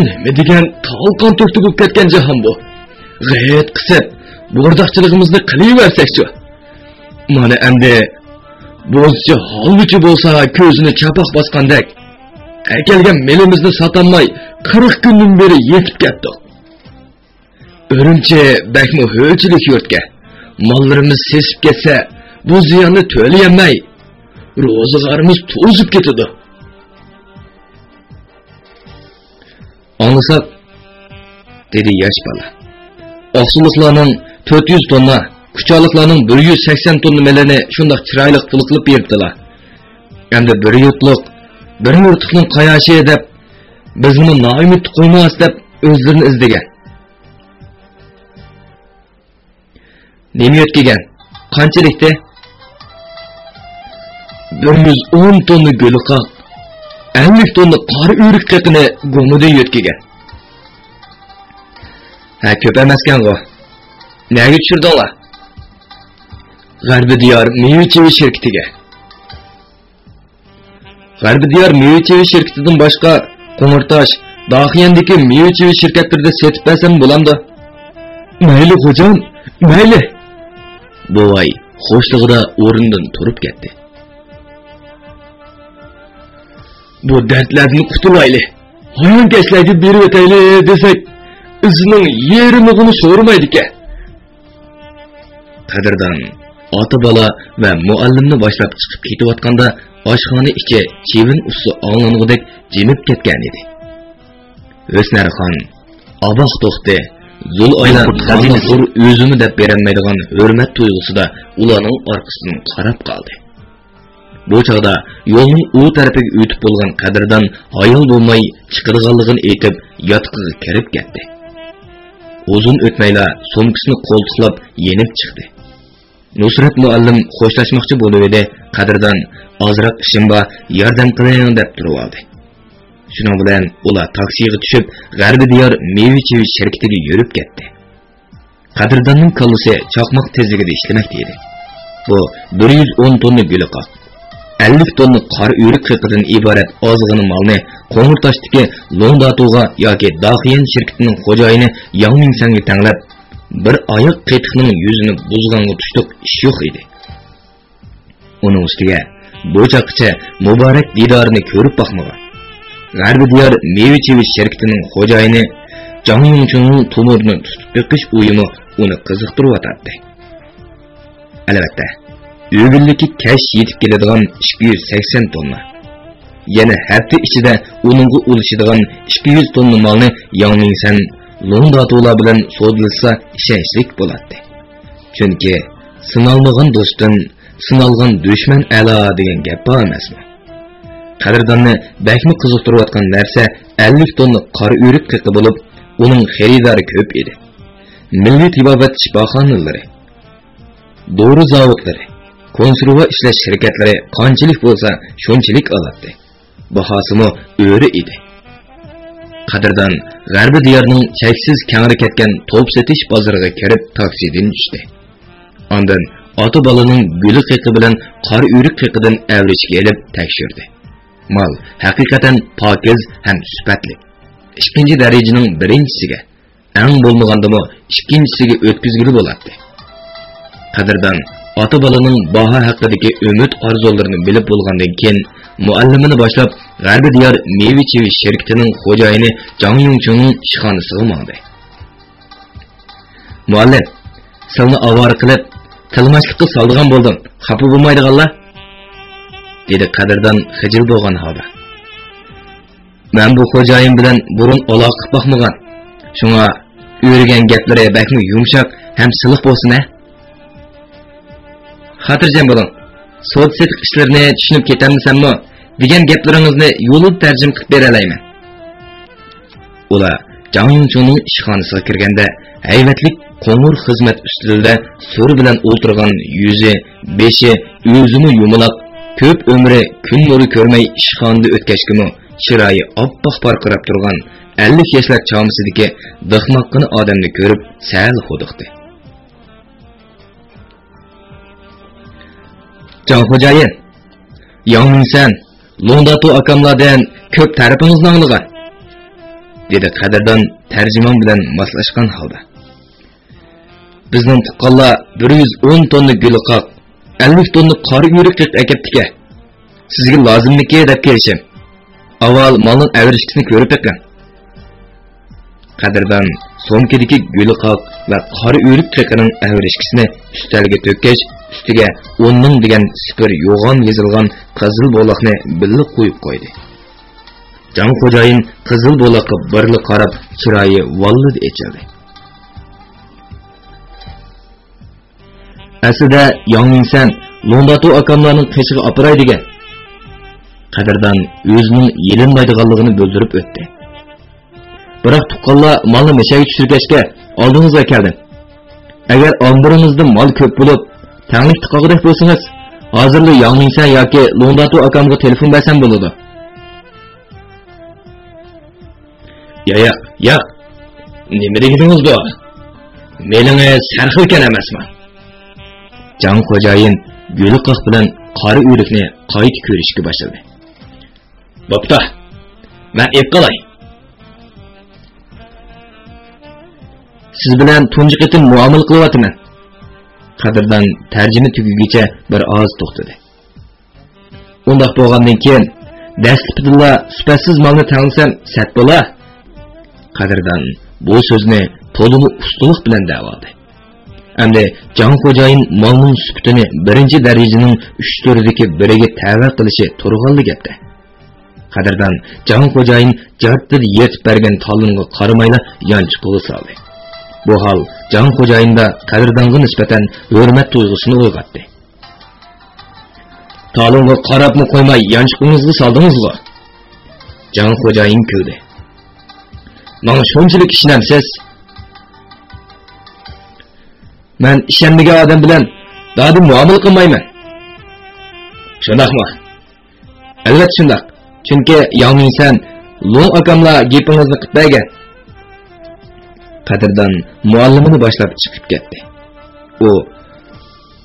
نېمە دېگەن تالقان تۆكتى بولۇپ كەتكەن جاھان بۇ. غەيرەت قىسىپ، بورداقچىلىقىمىزنى قىلىۋەرسەكچۇ. مانا ئەمدى بوزچى ھالۋىچى بولسا كۆزىنى چاپاق باسقاندەك، ئەكەلگەن مېلىمىزنى ساتالماي قىرىق كۈندىن بېرى يېتىپ كەتتۇق. ئۈرۈمچى بەكمۇ ھۆلچىلىك يۇرتكەن. ماللىرىمىز سېسىپ كەتسە، بۇ زىياننى تۆلىيەلمەي، روزىغارىمىز توزۇپ كېتىدۇ. ئاڭلىساق، دېدى ياش بالا. ئاقسۇلۇقلارنىڭ تۆت يۈز توننا، كۇچالىقلارنىڭ بىر يۈز سەكسەن توننا مېلىنى شۇنداق چىرايلىق پۇل قىلىپ بېرىپتىلا. ئەمدى بىر يۇرتلۇق، بىر يۇرتلۇقنىڭ قاياشى دەپ، بىزنىمۇ نائۈمىدتە قويماس دەپ ئۆزلىرىنى ئىزدىگەن. نېمە يۆتكىگەن؟ قانچىلىكتى؟ بىر يۈز ئون توننا گۈلقاق، ئەللىك توننا قارا ئۆرۈك قېقىنى گۇمىدىن يۆتكىگەن. ھە، كۆپ ئەمەسكەنغۇ. نەگە چۈشۈردۈڭلار؟ غەربىي دىيار مېۋە-چېۋە شىركىتىگە. غەربىي دىيار مېۋە-چېۋە شىركىتىدىن باشقا، قوڭۇرتاش، داخىيەندىكى مېۋە-چېۋە شىركەتلىرىدە سېتىپ بەرسەم بولامدۇ؟ مەيلى، خوجام، مەيلى. بوۋاي خۇشلۇقىدا ئورنىدىن تۇرۇپ كەتتى. بۇ دەردلەردىن قۇتۇلايلى، ھايۋانكەشلەرگە بېرىۋېتەيلى دېسەك، ئىزىنىڭ يېرىمىغىنى سورىمايدىكەن. قەدىردان ئاتا-بالا ۋە مۇئەللىمنى باشلاپ چىقىپ كېتىۋاتقاندا، ئاشخانا ئىچى چىۋىن ئۇسسۇ ئاڭلانغۇدەك جىمىپ كەتكەنىدى. ھۆسنەرخان، ئاباق توختى، زۇلئايلا خەزىنىخور ئۆزىمۇ دەپ بېرەلمەيدىغان ھۆرمەت تۇيغۇسىدا ئۇلارنىڭ ئارقىسىدىن قاراپ قالدى. بۇ چاغدا يولنىڭ ئۇ تەرىپىگە ئۆتۈپ بولغان قەدىردان ھايال بولماي چىقىدىغانلىقىنى ئېيتىپ، ياتىقىغا كىرىپ كەتتى. ئۇزۇن ئۆتمەيلا سومكىسىنى قولتۇقلاپ يېنىپ چىقتى. نۇسرەت مۇئەللىم خوشلاشماقچى بولۇۋىدى، قەدىردان، ئازراق ئىشىم بار، ياردەم قىلىڭ دەپ تۇرۇۋالدى. شۇنىڭ بىلەن ئۇلار تاكسىغا چۈشۈپ، غەربىي دىيار مېۋە چېۋىش شىركىتىگە يۈرۈپ كەتتى. قەدىرداننىڭ كاللىسى چاقماق تېزلىكىدە ئىشلىمەكتە ئىدى. بۇ بىر يۈز ئون توننا گۈلىقاق، ئەللىك توننا قارا ئۆرۈك قېقىدىن ئىبارەت ئازغىنا مالنى قوڭۇرتاشتىكى لوڭداتۇغا ياكى داخىيەن شىركىتىنىڭ خوجايىنى ياڭ مىڭسەنگە تەڭلەپ، بىر ئاياق قېتىقنىڭ يۈزىنى بۇزغانغا تۇشلۇق ئىش يوق ئىدى. ئۇنىڭ ئۈستىگە بۇ چاغقىچە مۇبارەك دىدارىنى كۆرۈپ باقمىغان، غەربىي دىيار مېۋە چېۋىش شىركىتىنىڭ خوجايىنى جاڭ يۇڭچۇڭنىڭ تومۇرىنى تۇتۇپ بېقىش ئويىمۇ ئۇنى قىزىقتۇرۇۋاتاتتى. ئەلۋەتتە، ئۆگۈنلۈكى كەش يېتىپ كېلىدىغان ئىككى يۈز سەكسەن توننا، يەنە ھەپتە ئىچىدە ئۇنىڭغا ئۇلىشىدىغان ئىككى يۈز توننا مالنى ياڭ مىڭسەن لوڭداتۇلار بىلەن سودىلاشسا ئىشەنچلىك بولاتتى. چۈنكى «سىنالمىغان دوستتىن سىنالغان دۈشمەن ئەلا» دېگەن گەپ بار ئەمەسمۇ؟ قەدىرداننى بەكمۇ قىزىقتۇرۇۋاتقان نەرسە ئەللىك توننا قارا ئۆرۈك قېقى بولۇپ، ئۇنىڭ خېرىدارى كۆپ ئىدى. مىللىي تېبابەت شىپاخانىلىرى، دورا زاۋۇتلىرى، كونسېرۋا ئىشلەش شىركەتلىرى قانچىلىك بولسا، شۇنچىلىك ئالاتتى. باھاسىمۇ ئۆرە ئىدى. قەدىردان غەربىي دىيارنىڭ چەكسىز كەڭرى كەتكەن توپ سېتىش بازىرىغا كىرىپ، تاكسىدىن چۈشتى. ئاندىن ئاتا بالىنىڭ گۈلى قېقى بىلەن قارا ئۆرۈك قېقىدىن ئەۋرىشكە ئېلىپ تەكشۈردى. مال ھەقىقەتەن پاكىز ھەم سۈپەتلىك. ئىككىنچى دەرىجىنىڭ بىرىنچىسىگە، ئەڭ بولمىغاندىمۇ ئىككىنچىسىگە ئۆتكۈزگىلى بولاتتى. قەدىردان ئاتا بالىنىڭ باھا ھەققىدىكى ئۈمىد ئارزۇلىرىنى بىلىپ بولغاندىن كېيىن، مۇئەللىمىنى باشلاپ، غەربىي دىيار مېۋە چېۋىش شىركىتىنىڭ خوجايىنى جاڭ يۇڭچۇڭنىڭ ئىشخانىسىغا ماڭدى. «مۇئەللىم، سىلنى ئاۋارە قىلىپ، تىلماشلىققا سالىدىغان بولدۇم، خاپا بولمايدىغانلا؟» دېدى قەدىردان خىجىل بولغان ھالدا. «مەن بۇ خوجايىن بىلەن بۇرۇن ئالاقە قىلىپ باقمىغان. شۇڭا ئۆرۈگەن گەپلىرى بەكمۇ يۇمشاق ھەم سىلىق بولسۇن ھە.» «خاتىرجەم بولۇڭ. سودا سېتىق ئىشلىرىنى چۈشىنىپ كېتەلمىسەممۇ، دېگەن گەپلىرىڭىزنى يولدا تەرجىمە قىلىپ بېرەلەيمەن.» ئۇلار جاڭ يۇڭچۇڭنىڭ ئىشخانىسىغا كىرگەندە، ھەيۋەتلىك قوڭۇر خىزمەت ئۈستىلىدە سۈرە بىلەن ئولتۇرغان، يۈزى، بېشى، ئۆزىمۇ يۇمىلاق، كۆپ ئۆمرى كۈن نۇرى كۆرمەي ئىشخانىدا ئۆتكەچكىمۇ، چىرايى ئاپئاق پارقىراپ تۇرغان ئەللىك ياشلار چامىسىدىكى دىخماققىنە ئادەمنى كۆرۈپ سەل ھودۇقتى. «جاڭ خوجايىن، ياڭ مىڭسەن لوڭداتۇ ئاكاملاردىن كۆپ تەرىپىڭىزنى ئاڭلىغان»، دېدى قەدىردان تەرجىمان بىلەن ماسلاشقان ھالدا. «بىزنىڭ تۇغقانلار بىر يۈز ئون توننا گۈلىقاق، ئەللىك توننا قارا ئۆرۈك قېقى ئەكەپتىكەن. سىزگە لازىممىكى دەپ كېلىشىم. ئاۋۋال مالنىڭ ئەۋرىشكىسىنى كۆرۈپ بېقىڭ.» قەدىردان سومكىدىكى گۈلىقاق ۋە قارا ئۆرۈك قېقىنىڭ ئەۋرىشكىسىنى ئۈستەلگە تۆككەچ، ئۈستىگە «ئون مىڭ» دېگەن سىفىر يوغان يېزىلغان قىزىل بولاقنى بىللە قويۇپ قويدى. جاڭ خوجايىن قىزىل بولاققا بىرلا قاراپ، چىرايى ۋاللىدە ئېچىلدى. «ئەسلىدە ياڭ مىڭسەن لوڭداتۇ ئاكاملارنىڭ قېشىغا ئاپىراي دېگەن.» قەدىردان ئۆزىنىڭ يېلىنمايدىغانلىقىنى بىلدۈرۈپ ئۆتتى. «بىراق تۇغقانلار مالنى مەشەگە چۈشۈرگەچكە، ئالدىڭىزغا كەلدىم. ئەگەر ئامبىرىڭىزدا مال كۆپ بولۇپ، تەڭلىك تۇغقاندەك بولسىڭىز، ھازىرلا ياڭ مىڭسەن ياكى لوڭداتۇ ئاكامغا تېلېفون بەرسەم بولىدۇ.» «ياق، ياق، ياق. نېمە دېگىنىڭىزدۇ؟ مېلىڭىز ھەر خىلكەن ئەمەسمۇ؟» جاڭ خوجايىن گۈلىقاق بىلەن قارا ئۆرۈكنى قايتا كۆرۈشكە باشلىدى. «بوپتۇ، مەن ئېلىپ قالاي. سىز بىلەن تۇنجى قېتىم مۇئامىلە قىلىۋاتىمەن.» قەدىردان تەرجىمە تۈگىگىچە بىر ئاز توختىدى. «ئۇنداق بولغاندىن كېيىن، دەسلىپىدىلا سۈپەتسىز مالنى تەڭلىسەم سەت بولا.» قەدىردان بۇ سۆزنى تولىمۇ ئۇستىلىق بىلەن دەۋالدى. ئەمدى جاڭ خوجايىن مالنىڭ سۈپىتىنى بىرىنچى دەرىجىنىڭ ئۈچ تۈرىدىكى بىرىگە تەۋە قىلىشى تۇرغانلا گەپتە. قەدىردان جاڭ خوجايىن جارتتىدا يېتىپ بەرگەن تالونغا قارىمايلا يانچۇقىغا سالدى. بۇ ھال جاڭ خوجايىندا قەدىردانغا نىسبەتەن ھۆرمەت تۇيغۇسىنى ئويغاتتى. «تالونغا قاراپمۇ قويماي يانچۇقىڭىزغا سالدىڭىزغۇ؟» جاڭ خوجايىن كۈلدى. «ماڭا شۇنچىلىك ئىشىنەمسىز؟» «مەن ئىشەنمىگەن ئادەم بىلەن دادىم مۇئامىلە قىلمايمەن. شۇنداقمۇ؟ ئەلۋەتتە شۇنداق. چۈنكى ياڭ مىڭسەن، لۇڭ ئاكاملا گېپىڭىزنى قىلىپ بەرگەن. قەدىردان مۇئەللىمىنى باشلاپ چىقىپ كەتتى. ئۇ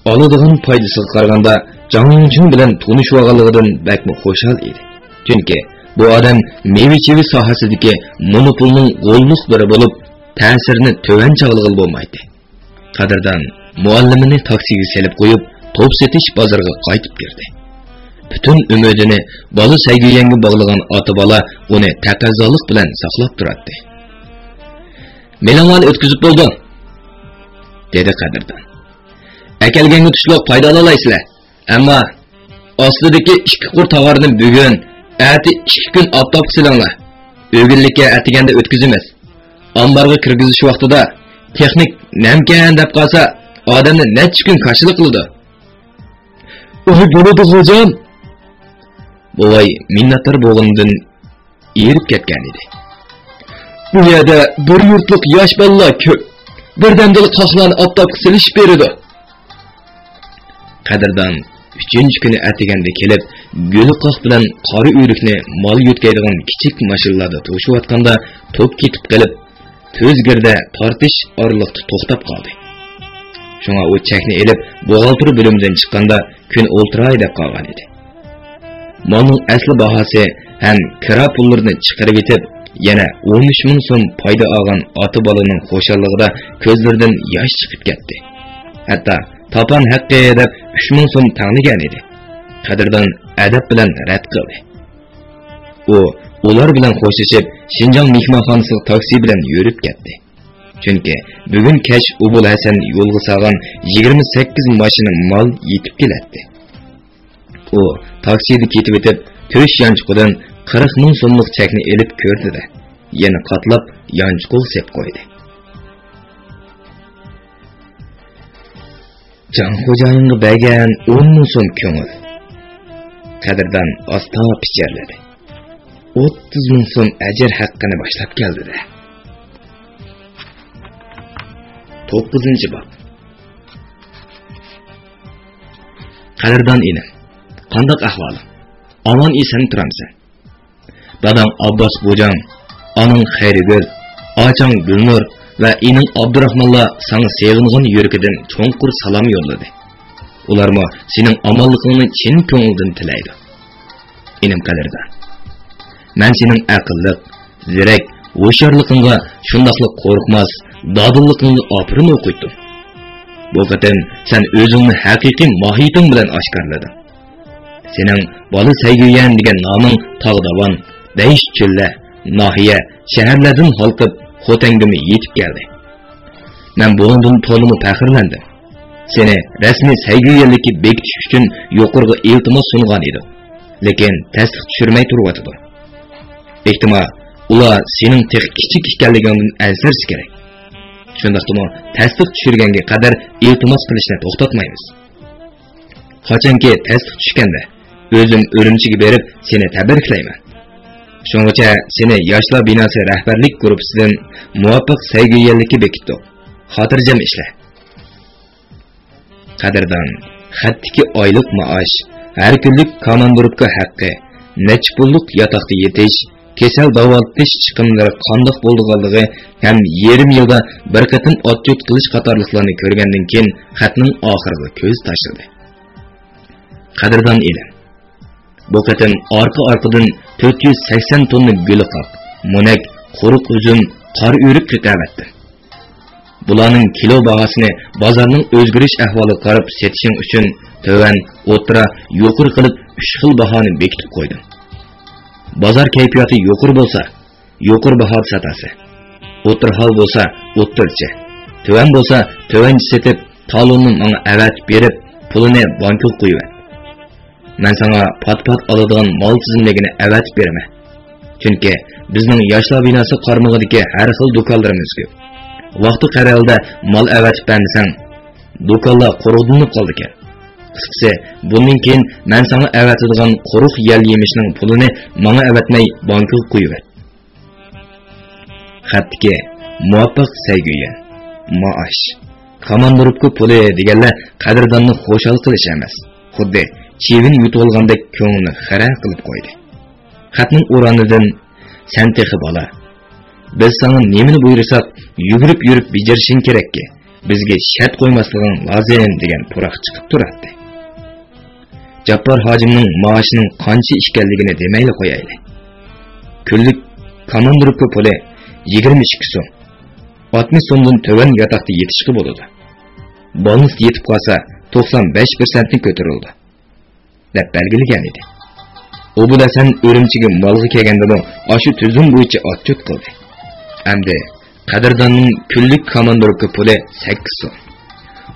ئالىدىغان پايدىسىغا قارىغاندا جاڭ يىڭچىڭ بىلەن تونۇشۇۋالغانلىقىدىن بەكمۇ خۇشال ئىدى. چۈنكى بۇ ئادەم مېۋە-چېۋە ساھەسىدىكى مونوپولنىڭ غوللۇق بىرى بولۇپ، تەسىرىنى تۆۋەن چاغلىغىلى بولمايتتى. قەدىردان مۇئەللىمىنى تاكسىگە سېلىپ قويۇپ، توپ سېتىش بازىرىغا قايتىپ كىردى. پۈتۈن ئۈمىدىنى بالا سەيگۈيەنگە باغلىغان ئاتا-بالا ئۇنى تەقەززالىق بىلەن ساقلاپ تۇراتتى. «مېلىڭلارنى ئۆتكۈزۈپ بولدۇم»، دېدى قەدىردان. «ئەكەلگەنگە تۇشلۇق پايدا ئالالايسىلەر. ئەمما ئاستىدىكى ئىككى قۇر تاۋارنى بۈگۈن، ئەتە ئىككى كۈن ئاپتاپقا سېلىڭلار. ئۆگۈنلۈككە ئەتىگەندە ئۆتكۈزىمىز. ئامبارغا كىرگۈزۈش ۋاقتىدا تېخنىك نەمكەن دەپ قالسا، ئادەمنى نەچچە كۈن كاشىلا قىلىدۇ.» «ئۇ بولىدۇ، خوجام.» بوۋاي مىننەتدار بولغىنىدىن ئېرىپ كەتكەن ئىدى. «بۇ يەردە بىر يۇرتلۇق ياش بالىلار كۆپ. بىردەمدىلا قاقلارنى ئاپتاپقا سېلىشىپ بېرىدۇ.» قەدىردان ئۈچىنچى كۈنى ئەتىگەندە كېلىپ، گۈلقاق بىلەن قارا ئۆرۈكنى مال يۆتكەيدىغان كىچىك ماشىنىلاردا توشۇۋاتقاندا توك كېتىپ قېلىپ، تۈزگىردە تارتىش ئارىلىقتا توختاپ قالدى. شۇڭا ئۇ چەكنى ئېلىپ، بوغالتىر بۆلۈمىدىن چىققاندا كۈن ئولتۇراي دەپ قالغان ئىدى. مالنىڭ ئەسلى باھاسى ھەم كىرا پۇللىرىنى چىقىرىۋېتىپ، يەنە ئون ئۈچ مىڭ سوم پايدا ئالغان ئاتا بالىنىڭ خۇشاللىقىدا كۆزلىرىدىن ياش چىقىپ كەتتى. ھەتتا تاپان ھەققى دەپ ئۈچ مىڭ سوم تەڭلىگەن ئىدى. قەدىردان ئەدەپ بىلەن رەت قىلدى. ئۇ ئۇلار بىلەن خوشلىشىپ، شىنجاڭ مېھمانخانىسىغا تاكسى بىلەن يۈرۈپ كەتتى. چۈنكى بۈگۈن كەچ ئوبۇل ھەسەن يولغا سالغان يىگىرمە سەككىز ماشىنا مال يېتىپ كېلەتتى. ئۇ تاكسىدا كېتىۋېتىپ، تۆش يانچۇقىدىن قىرىق مىڭ سوملۇق چەكنى ئېلىپ كۆردى-دە، يەنە قاتلاپ يانچۇقىغا سېلىپ قويدى. جاڭ خوجايىنغا بەرگەن ئون مىڭ سوم كۆڭۈل. قەدىردان ئاستا پىچىرلىدى. ئوتتۇز مىڭ سوم ئەجىر ھەققىنى باشلاپ كەلدى-دە. توققۇزىنچى باب. قەدىردان ئىنىم، قانداق ئەھۋالىڭ؟ ئامان-ئېسەن تۇرامسەن؟ داداڭ ئابباس بوجاڭ، ئاناڭ خەيرىگۈل، ئاچاڭ گۈلنۇر ۋە ئىنىڭ ئابدۇراخمانلار ساڭا سېغىنغان يۈرىكىدىن چوڭقۇر سالام يوللىدى. ئۇلارمۇ سېنىڭ ئامانلىقىڭنى چىن كۆڭلىدىن تىلەيدۇ. ئىنىم قەدىردان، مەن سېنىڭ ئەقىللىق، زېرەك، ھوشيارلىقىڭغا، شۇنداقلا قورقماس، دادىللىقىڭغا ئاپىرىن ئوقۇيتتۇم. بۇ قېتىم سەن ئۆزۈڭنى ھەقىقىي ماھىيىتىڭ بىلەن ئاشكارىلىدىڭ. سېنىڭ بالا سەيگۈيەن دېگەن نامىڭ تاغ-داۋان، دەشت-چۆللەر، ناھىيە، شەھەرلەردىن ھالقىپ، خوتەنگىمۇ يېتىپ كەلدى. مەن بۇنىڭدىن تولىمۇ پەخىرلەندىم. سېنى رەسمىي سەيگۈيەنلىككە بېكىتىش ئۈچۈن يۇقىرىغا ئىلتىماس سۇنغان ئىدىم. لېكىن تەستىق چۈشۈرمەي تۇرۇۋاتىدۇ. ئېھتىمال، ئۇلار سېنىڭ تېخى كىچىك ئىكەنلىكىڭدىن ئەنسىرىسە كېرەك. شۇنداقتىمۇ تەستىق چۈشۈرگەنگە قەدەر ئىلتىماس قىلىشنى توختاتمايمىز. قاچانكى تەستىق چۈشكەندە، ئۆزۈم ئۈرۈمچىگە بېرىپ سېنى تەبرىكلەيمەن. شۇڭغىچە سېنى ياشلار بىناسى رەھبەرلىك گۇرۇپپىسىدىن مۇۋاپىق سەيگۈيەنلىككە بېكىتتۇق. خاتىرجەم ئىشلە. قەدىردان، خەتتىكى ئايلىق مائاش، ھەر كۈنلۈك كاماندىروپكا ھەققى، نەچچە پۇللۇق ياتاقتا يېتىش، كېسەل داۋالىتىش چىقىملىرى قانداق بولىدىغانلىقى ھەم يېرىم يىلدا بىر قېتىم ئاتچوت قىلىش قاتارلىقلارنى كۆرگەندىن كېيىن خەتنىڭ ئاخىرىغا كۆز تاشلىدى. قەدىردان ئىنىم، بۇ قېتىم ئارقا-ئارقىدىن تۆت يۈز سەكسەن توننا گۈلىقاق، مونەك، قۇرۇق ئۈزۈم، قارا ئۆرۈك قېقىۋەتتىم. بۇلارنىڭ كىلو باھاسىنى بازارنىڭ ئۆزگىرىش ئەھۋالىغا قاراپ سېتىشىڭ ئۈچۈن تۆۋەن، ئوتتۇرا، يۇقىرى قىلىپ ئۈچ خىل باھانى بېكىتىپ قويدۇم. بازار كەيپىياتى يۇقىرى بولسا، يۇقىرى باھادا ساتارسەن. ئوتتۇرا ھال بولسا ئوتتۇرىچە، تۆۋەن بولسا تۆۋەنچە سېتىپ، تالوننى ماڭا ئەۋەتىپ بېرىپ، پۇلىنى بانكىغا قويۇۋەت. مەن ساڭا پات-پات ئالىدىغان مال تىزىملىكىنى ئەۋەتىپ بېرىمەن. چۈنكى بىزنىڭ ياشلار بىناسى قارمىقىدىكى ھەر خىل دۇكانلىرىمىز كۆپ. ۋاقتى قەرەلدە مال ئەۋەتىپ بەرمىسەڭ، دۇكانلار قۇرۇقدىنىپ قالىدىكەن. قىسقىسى، بۇندىن كېيىن مەن ساڭا ئەۋەتىدىغان قۇرۇق يەل يېمىشنىڭ پۇلىنى ماڭا ئەۋەتمەي بانكىغا قويۇۋەت. خەتتىكى مۇۋاپىق سەيگۈيەن، مائاش. كاماندىروپكا پۇلى دېگەنلەر قەدىرداننى خۇشال قىلىش ئەمەس، خۇددى چىۋىن يۇتۇۋالغاندەك كۆڭلىنى خىرە قىلىپ قويدى. خەتنىڭ ئورنىدىن، «سەن تېخى بالا. بىز ساڭا نېمىنى بۇيرۇساق، يۈگۈرۈپ يۈرۈپ بېجىرىشىڭ كېرەككى، بىزگە شەرت قويماسلىقىڭ لازىم» دېگەن پۇراق چىقىپ تۇراتتى. جاپپار ھاجىمنىڭ مائاشىنىڭ قانچە ئىكەنلىكىنى دېمەيلا قويايلى. كۈنلۈك كاماندىروپكا پۇلى يىگىرمە ئىككى سوم. ئاتمىش سومدىن تۆۋەن ياتاقتا يېتىشقا بولىدۇ. بالنىس يېتىپ قالسا، توقسان بەش پىرسەنتنى كۆتۈرۈلىدۇ، دەپ بەلگىلىگەن ئىدى. ئوبۇل ھەسەن ئۈرۈمچىگە مالغا كەلگەندىمۇ ئاشۇ تۈزۈم بويىچە ئاتچوت قىلدى. ئەمدى قەدىرداننىڭ كۈنلۈك كاماندىروپكا پۇلى سەككىز سوم.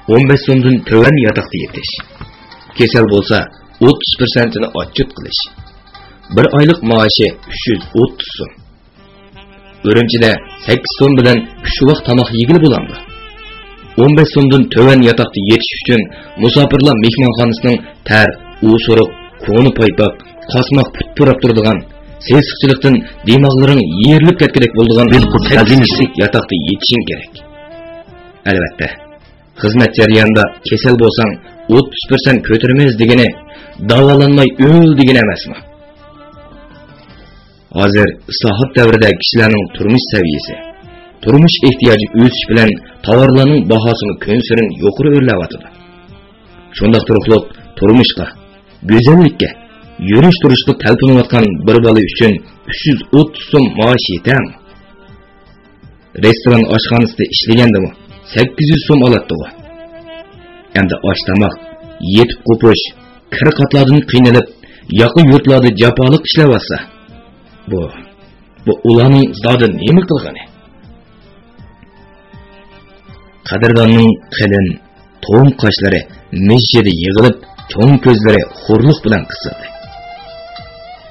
ئون بەش سومدىن تۆۋەن ياتاقتا يېتىش. كېسەل بولسا، ئوتتۇز پىرسەنتىنى ئاتچوت قىلىش. بىر ئايلىق مائاشى ئۈچ يۈز ئوتتۇز سوم. ئۈرۈمچىدە سەككىز سوم بىلەن ئۈچ ۋاق تاماق يېگىلى بولامدۇ؟ ئون بەش سومدىن تۆۋەن ياتاقتا يېتىش ئۈچۈن مۇساپىرلار مېھمانخانىسىنىڭ تەر، ئۇسۇرۇق، كونا پايپاق، قاسماق پۇت پۇراپ تۇرىدىغان، سېسىقچىلىقتىن دىماغلىرىڭ يېرىلىپ كەتكۈدەك بولىدىغان سەككىز كىشىلىك ياتاقتا يېتىشىڭ كېرەك. ئەلۋەتتە، خىزمەت جەريانىدا كېسەل بولساڭ، ئوتتۇز پىرسەنت كۆتۈرىمىز دېگىنى داۋالانماي ئۆل دېگىنى ئەمەسمۇ؟ ھازىر ئىسلاھات دەۋرىدە كىشىلەرنىڭ تۇرمۇش سەۋىيەسى، تۇرمۇش ئېھتىياجى ئۆسۈش بىلەن تاۋارلارنىڭ باھاسىمۇ كۈنسېرى يۇقىرى ئۆرلەۋاتىدۇ. شۇنداق تۇرۇقلۇق تۇرمۇشقا، گۈزەللىككە، يۈرۈش-تۇرۇشقا تەلپۈنۈۋاتقان بىر بالا ئۈچۈن ئۈچ يۈز ئوتتۇز سوم مائاش يېتەم؟ رېستوران ئاشخانىسىدا ئىشلىگەندىمۇ سەككىز يۈز سوم ئالاتتىغۇ. ئەمدى ئاش-تاماق، يېتىپ قوپۇش، كىر-قاتلاردىن قىينىلىپ، ياقا يۇرتلاردا جاپالىق ئىشلەۋاتسا، بۇ، بۇ ئۇلارنىڭ زادى نېمە قىلغىنى؟ قەدىرداننىڭ قېلىن، توم قاشلىرى مىججىدە يىغىلىپ، چوڭ كۆزلىرى خورلۇق بىلەن قىسىلدى.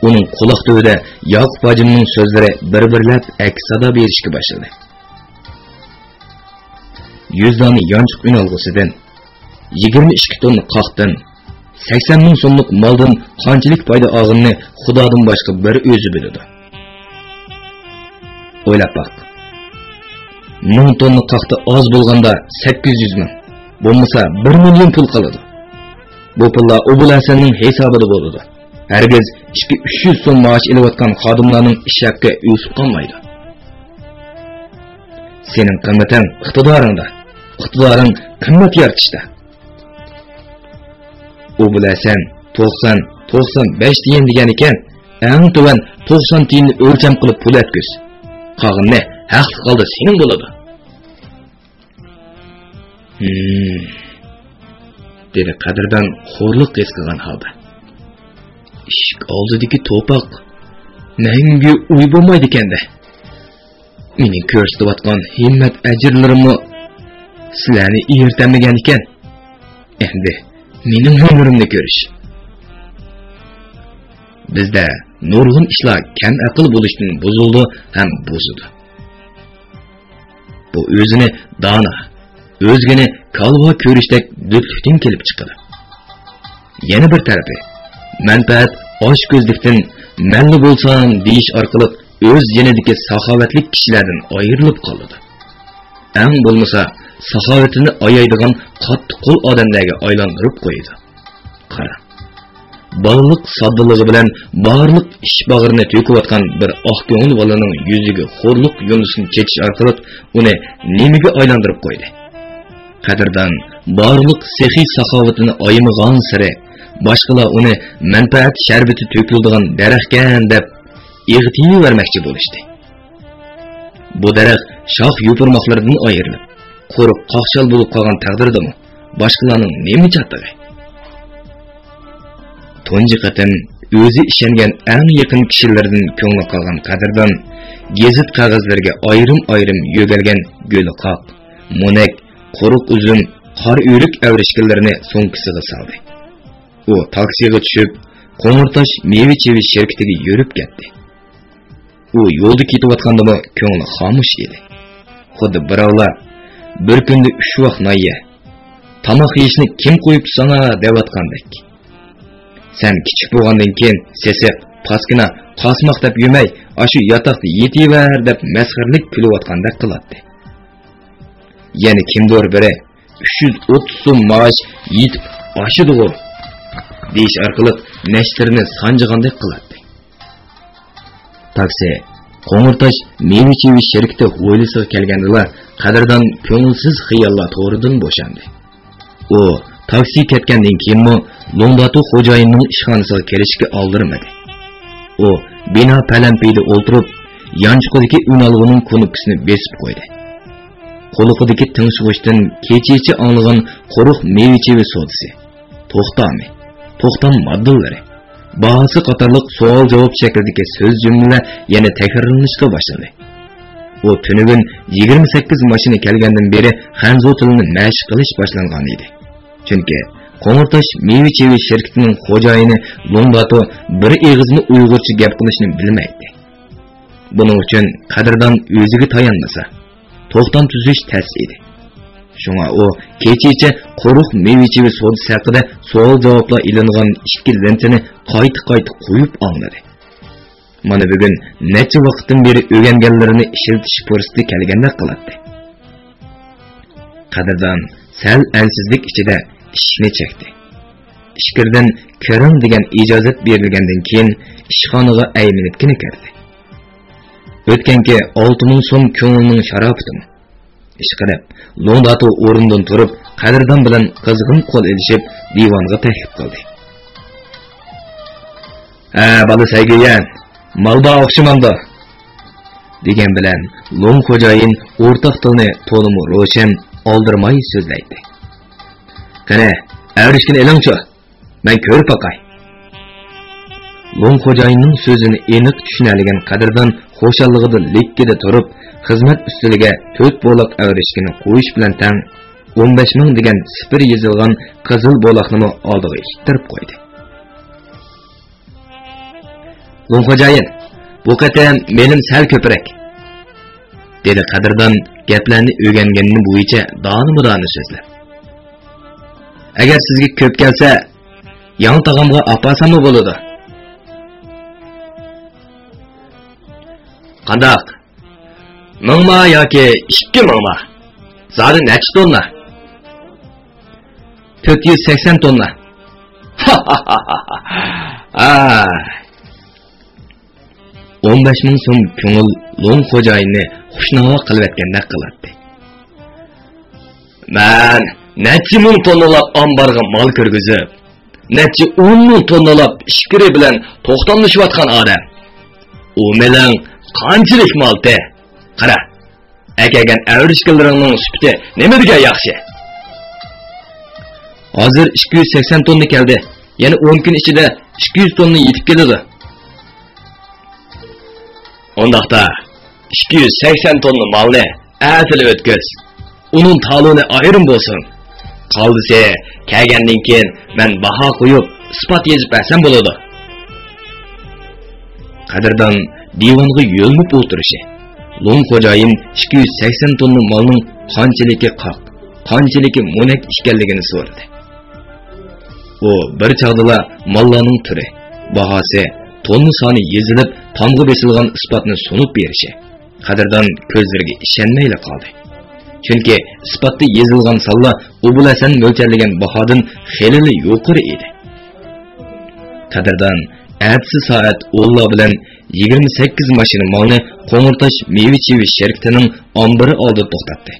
ئۇنىڭ قۇلاق تۈۋىدە ياقۇپ ھاجىمنىڭ سۆزلىرى بىر-بىرلەپ ئەكس سادا بېرىشكە باشلىدى. يۈز دانە يانچۇق ئۈنئالغۇسىدىن، يىگىرمە ئىككى توننا قاقتىن، سەكسەن مىڭ سوملۇق مالدىن قانچىلىك پايدا ئالغىنىنى خۇدادىن باشقا بىر ئۆزى بىلىدۇ. ئويلاپ باق. مىڭ توننا قاقتا ئاز بولغاندا سەككىز يۈز مىڭ، بولمىسا بىر مىليون پۇل قالىدۇ. بۇ پۇللار ئوبۇل ھەسەننىڭ ھېسابىدا بولىدۇ. ھەرگىز ئىككى، ئۈچ يۈز سوم مائاش ئېلىۋاتقان خادىملارنىڭ ئىش ھەققى ئۆسۈپ قالمايدۇ. سېنىڭ قىممىتىڭ ئىقتىدارىڭدا، ئىقتىدارىڭ قىممەت يارىتىشتا. ئوبۇل ھەسەن توقسان، توقسان بەش تىيىن دېگەن ئىكەن، ئەڭ تۆۋەن توقسان تىيىننى ئۆلچەم قىلىپ پۇل ئەتكۈز. قالغىنىنى ھەقلىق ھالدا سېنىڭ بولىدۇ. ھىم، دېدى قەدىردان خورلۇق ھېس قىلغان ھالدا. ئىشىك ئالدىدىكى توپاق مەڭگۈ ئۆي بولمايدىكەن-دە. مېنىڭ كۆرسىتىۋاتقان ھىممەت ئەجىرلىرىممۇ سىلەرنى ئېرىتەلمىگەن ئىكەن. ئەمدى مېنىڭ ھۈنىرىمنى كۆرۈش. بىزدە نۇرغۇن ئىشلار كەم ئەقىل بولۇشتىن بۇزۇلىدۇ ھەم بۇزىدۇ. بۇ ئۆزىنى دانا، ئۆزگىنى كالۋا كۆرۈشتەك دۆتلۈكتىن كېلىپ چىقىدۇ. يەنە بىر تەرىپى، مەنپەئەت ئاچكۆزلۈكتىن مەنلا بولسام دېيىش ئارقىلىق ئۆز يېنىدىكى ساخاۋەتلىك كىشىلەردىن ئايرىلىپ قالىدۇ. ئەڭ بولمىسا ساخاۋىتىنى ئايايدىغان قاتتىق قول ئادەملەرگە ئايلاندۇرۇپ قويىدۇ. قارا، بالىلىق ساددىلىقى بىلەن بارلىق ئىچ باغرىنى تۆكۈۋاتقان بىر ئاق كۆڭۈل بالىنىڭ يۈزىگە خورلۇق يۇندىسىنى چېچىش ئارقىلىق ئۇنى نېمىگە ئايلاندۇرۇپ قويدى؟ قەدىردان بارلىق سېخىي ساخاۋىتىنى ئايىمىغانسېرى، باشقىلار ئۇنى مەنپەئەت شەربىتى تۆكۈلىدىغان دەرەخكەن دەپ ئېغىتىۋەرمەكچى بولۇشتى. بۇ دەرەخ شاخ يوپۇرماقلىرىدىن ئايرىلىپ، قۇرۇق قاقشال بولۇپ قالغان تەقدىردىمۇ باشقىلارنىڭ نېمە چاتىقى؟ تۇنجى قېتىم ئۆزى ئىشەنگەن ئەڭ يېقىن كىشىلىرىدىن كۆڭلى قالغان قەدىردان گېزىت قەغەزلىرىگە ئايرىم-ئايرىم يۆگەلگەن گۈلقاق، مونەك، قۇرۇق ئۈزۈم، قارا ئۆرۈك ئەۋرىشكىلىرىنى سومكىسىغا سالدى. ئۇ تاكسىغا چۈشۈپ، قوڭۇرتاش مېۋە چېۋىش شىركىتىگە يۈرۈپ كەتتى. ئۇ يولدا كېتىۋاتقاندىمۇ كۆڭلى خامۇش ئىدى. خۇددى بىراۋلار، «بىر كۈندە ئۈچ ۋاق نان يە، تاماق يېيىشنى كىم قويۇپتۇ ساڭا؟» دەۋاتقاندەك. «سەن كىچىك بولغاندىن كېيىن سېسىق، پاسكىنا، قاسماق دەپ يۈرمەي، ئاشۇ ياتاقتا يېتىۋەر» دەپ مەسخىرىلىك كۈلۈۋاتقاندەك قىلاتتى. يەنە كىمدۇر بىرى، ئۈچ يۈز ئوتتۇز سوم مائاش يېتىپ ئاشىدىغۇ» دېيىش ئارقىلىق نەشتىرىنى سانجىغاندەك قىلاتتى. تاكسى قوڭۇرتاش مېۋە-چېۋە شىركىتى ھويلىسىغا كەلگەندىلا، قەدىردان كۆڭۈلسىز خىياللار تورىدىن بوشاندى. ئۇ تاكسى كەتكەندىن كېيىنمۇ لوڭداتۇ خوجايىننىڭ ئىشخانىسىغا كىرىشكە ئالدىرىمىدى. ئۇ بىنا پەلەمپىيىدە ئولتۇرۇپ، يانچۇقىدىكى ئۈنئالغۇنىڭ كۇنۇپكىسىنى بېسىپ قويدى. قۇلىقىدىكى تىڭشىغۇچتىن كېچىچە ئاڭلىغان قۇرۇق مېۋە-چېۋە سودىسى، توختامى، توختام ماددىلىرى، باھاسى قاتارلىق سوئال-جاۋاب شەكلىدىكى سۆز-جۈملىلەر يەنە تەكرارلىنىشقا باشلىدى. ئۇ تۈنۈگۈن يىگىرمە سەككىز ماشىنا كەلگەندىن بېرى خەنزۇ تىلىنى مەشىق قىلىش باشلانغان ئىدى. چۈنكى قوڭۇرتاش مېۋە-چېۋە شىركىتىنىڭ خوجايىنى لوڭداتو بىر ئېغىزمۇ ئۇيغۇرچە گەپ قىلىشنى بىلمەيتتى. بۇنىڭ ئۈچۈن قەدىردان ئۆزىگە تايانمىسا، توختام تۈزۈش تەس ئىدى. شۇڭا ئۇ كېچىچە قۇرۇق مېۋە-چېۋە سودىسى ھەققىدە سوئال-جاۋابلار ئېلىنغان ئىككى لېنتىنى قايتا-قايتا قويۇپ ئاڭلىدى. مانا بۈگۈن نەچچە ۋاقىتتىن بېرى ئۆگەنگەنلىرىنى ئىشلىتىش پۇرسىتى كەلگەندەك قىلاتتى. قەدىردان سەل ئەنسىزلىك ئىچىدە ئىشىكنى چەكتى. ئىچكىرىدىن «كىرىڭ» دېگەن ئىجازەت بېرىلگەندىن كېيىن، ئىشخانىغا ئەيمىنىپكىنە كىردى. ئۆتكەنكى ئالتە مىڭ سوم كۆڭۈلنىڭ شاراپىتىمۇ؟ ئىشقىلىپ، لوڭداتو ئورنىدىن تۇرۇپ، قەدىردان بىلەن قىزغىن قول ئېلىشىپ، دىۋانغا تەكلىپ قىلدى. «ھە، بالا سەيگۈيەن، مال بار ئوخشىمامدۇ؟» دېگەن بىلەن، لوڭ خوجايىن ئورتاق تىلنى تولىمۇ روشەن، ئالدىرىماي سۆزلەيتتى. «قېنى، ئەۋرىشكىنى ئېلىڭچۇ، مەن كۆرۈپ باقاي.» لوڭ خوجايىننىڭ سۆزىنى ئېنىق چۈشىنەلىگەن قەدىردان خۇشاللىقىدا لىككىدە تۇرۇپ، خىزمەت ئۈستىلىگە تۆت بولاق ئەۋرىشكىنى قويۇش بىلەن تەڭ ئون بەش مىڭ دېگەن سىفىر يېزىلغان قىزىل بولاقنىمۇ ئالدىغا ئىتتىرىپ قويدى. «لوڭ خوجايىن، بۇ قېتىم مېلىم سەل كۆپرەك»، دېدى قەدىردان گەپلەرنى ئۆگەنگىنى بويىچە دانىمۇ دانە سۆزلەپ. «ئەگەر سىزگە كۆپ كەلسە، ياڭ تاغامغا ئاپارساممۇ بولىدۇ.» «قانداق؟ مىڭما ياكى ئىككى مىڭما؟ زادى نەچچە توننا؟» «تۆت يۈز سەكسەن توننا.» ھا! ئون بەش مىڭ سوم كۆڭۈل لوڭ خوجايىننى خۇشناۋا قىلىۋەتكەندەك قىلاتتى. «مەن نەچچە مىڭ توننىلاپ ئامبارغا مال كىرگۈزۈپ، نەچچە ئون مىڭ توننىلاپ ئىچكىرى بىلەن توختاملىشىۋاتقان ئادەم. ئۇ مېلىڭ قانچىلىك مالتى؟ قارا، ئەكەلگەن ئەۋرىشكىلىرىڭنىڭ سۈپىتى نېمە دېگەن ياخشى.» «ھازىر ئىككى يۈز سەكسەن توننا كەلدى. يەنە ئون كۈن ئىچىدە ئىككى يۈز توننا يېتىپ كېلىدۇ.» «ئۇنداقتا، ئىككى يۈز سەكسەن توننا مالنى ئەتىلا ئۆتكۈز. ئۇنىڭ تالونى ئايرىم بولسۇن. قالدىسى كەلگەندىن كېيىن مەن باھا قويۇپ، ئىسپات يېزىپ بەرسەم بولىدۇ.» قەدىردان دىۋانغا يۆلىنىپ ئولتۇرۇشى، لوڭ خوجايىن ئىككى يۈز سەكسەن توننا مالنىڭ قانچىلىكى قاق، قانچىلىكى مونەك ئىكەنلىكىنى سورىدى. ئۇ بىر چاغدىلا ماللارنىڭ تۈرى، باھاسى، توننا سانى يېزىلىپ، تامغا بېسىلغان ئىسپاتنى سۇنۇپ بېرىشى، قەدىردان كۆزلىرىگە ئىشەنمەيلا قالدى. چۈنكى ئىسپاتتا يېزىلغان سانلار ئوبۇل ھەسەن مۆلچەرلىگەن باھادىن خېلىلا يۇقىرى ئىدى. قەدىردان ئەتىسى سائەت ئونلار بىلەن يىگىرمە سەككىز ماشىنا مالنى قوڭۇرتاش مېۋە-چېۋە شىركىتىنىڭ ئامبىرى ئالدىدا توختاتتى.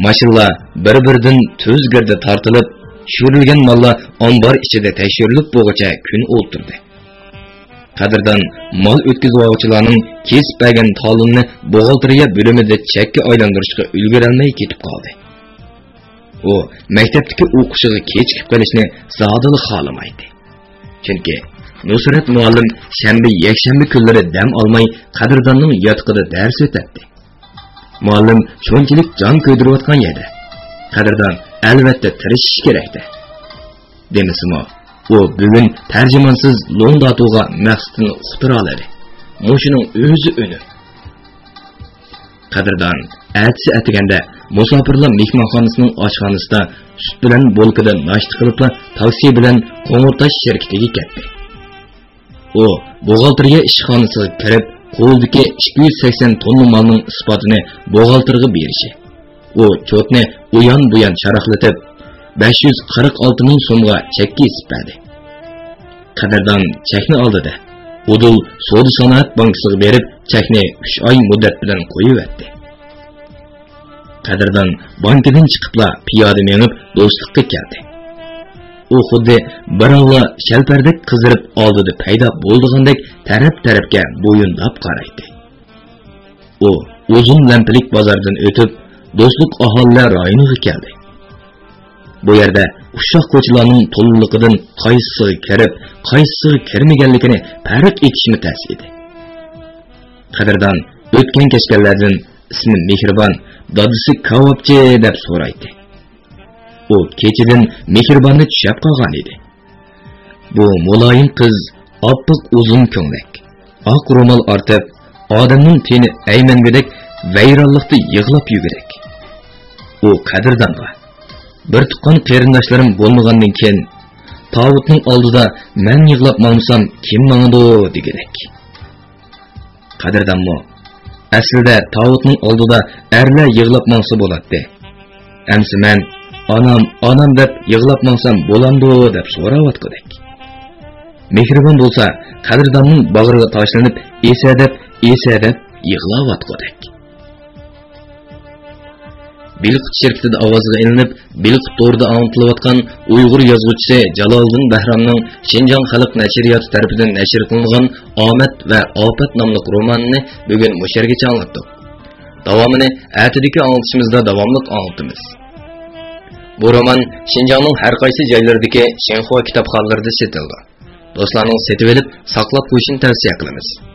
ماشىنىلار بىر-بىرىدىن تۈز گىردە تارتىلىپ، چۈشۈرۈلگەن ماللار ئامبار ئىچىدە تەكشۈرۈلۈپ بولغۇچە كۈن ئولتۇردى. قەدىردان مال ئۆتكۈزۈۋالغۇچىلارنىڭ كېسىپ بەرگەن تالونىنى بوغالتىرىيە بۆلۈمىدە چەككە ئايلاندۇرۇشقا ئۈلگۈرەلمەي كېتىپ قالدى. ئۇ مەكتەپتىكى ئوقۇشىغا كېچىكىپ قېلىشنى زادىلا خالىمايتتى. چۈنكى نۇسرەت مۇئەللىم شەنبە، يەكشەنبە كۈنلىرى دەم ئالماي قەدىرداننىڭ ياتىقىدا دەرس ئۆتەتتى. مۇئەللىم شۇنچىلىك جان كۆيدۈرۈۋاتقان يەردە، قەدىردان ئەلۋەتتە تىرىشىشى كېرەكتە. دېمىسىمۇ، ئۇ بۈگۈن تەرجىمانسىز لوڭداتۇغا مەقسىتىنى ئۇقتۇرالىدى. مۇشۇنىڭ ئۆزى ئۈنۈم. قەدىردان ئەتىسى ئەتىگەندە مۇساپىرلار مېھمانخانىسىنىڭ ئاشخانىسىدا سۈت بىلەن بولكىدا ناشتا قىلىپلا، تاكسى بىلەن قوڭۇرتاش شىركىتىگە كەتتى. ئۇ بوغالتىرىيە ئىشخانىسىغا كىرىپ، قولىدىكى ئىككى يۈز سەكسەن توننا مالنىڭ ئىسپاتىنى بوغالتىرغا بېرىشى، ئۇ چوتنى ئۇيان-بۇيان چاراقلىتىپ، بەش يۈز قىرىق ئالتە مىڭ سومغا چەككە ئېسىپ بەردى. قەدىردان چەكنى ئالدى-دە، ئۇدۇل سودا-سانائەت بانكىسىغا بېرىپ، چەكنى ئۈچ ئاي مۇددەت بىلەن قويۇۋەتتى. قەدىردان بانكىدىن چىقىپلا پىيادە مېڭىپ دوستلۇققا كەلدى. ئۇ خۇددى بىراۋلا شەلپەردەك قىزىرىپ ئالدىدا پەيدا بولىدىغاندەك تەرەپ-تەرەپكە بويۇنداپ قارايتتى. ئۇ ئۇزۇن لەمپىلىك بازاردىن ئۆتۈپ، دوستلۇق ئاھالىلەر رايونىغا كەلدى. بۇ يەردە ئۇششاق كوچىلارنىڭ تولىلىقىدىن قايسىسىغا كىرىپ، قايسىسىغا كىرمىگەنلىكىنى پەرق ئېتىشمۇ تەس ئىدى. قەدىردان ئۆتكەن-كەچكەنلەردىن ئىسمى مېھرىبان، دادىسى كاۋاپچى دەپ سورايتتى. ئۇ كېچىدىن مېھرىباننى چۈشەپ قالغان ئىدى. بۇ مۇلايىم قىز ئاپئاق ئۇزۇن كۆڭلەك، ئاق رومال ئارتىپ، ئادەمنىڭ تېنى ئەيمەنگۈدەك ۋەيرانلىقتا يىغلاپ يۈرگۈدەك. ئۇ قەدىردانغا، بىر تۇغقان قېرىنداشلىرىم بولمىغاندىن كېيىن، تاۋۇتنىڭ ئالدىدا مەن يىغلاپ ماڭمىسام، كىم ماڭىدۇ دېگۈدەك. قەدىردانمۇ، ئەسلىدە تاۋۇتنىڭ ئالدىدا ئەرلەر يىغلاپ ماڭسا بولاتتى. ئەمسە مەن، ئانام، ئانام دەپ يىغلاپ ماڭسام بولامدۇ دەپ سوراۋاتقۇدەك. مېھرىبان بولسا قەدىرداننىڭ باغرىغا تاشلىنىپ، ئېسە دەپ، ئېسە دەپ يىغلاۋاتقۇدەك. بېلىققۇت شىركىتىدە ئاۋازغا ئېلىنىپ، بېلىققۇت تورىدا ئاڭلىتىلىۋاتقان ئۇيغۇر يازغۇچىسى جالالىدىن بەھرامنىڭ شىنجاڭ خەلق نەشرىياتى تەرىپىدىن نەشر قىلىنغان ئامەت ۋە ئاپەت ناملىق رومانىنى بۈگۈن مۇشۇ يەرگىچە ئاڭلاتتۇق. داۋامىنى ئەتىدىكى ئاڭلىتىشىمىزدا داۋاملىق ئاڭلىتىمىز. بۇ رومان شىنجاڭنىڭ ھەر قايسى جايلىرىدىكى شىنخۇا كىتابخانىلىرىدا سېتىلىدۇ. دوستلارنىڭ سېتىۋېلىپ ساقلاپ قويۇشىنى تەۋسىيە قىلىمىز.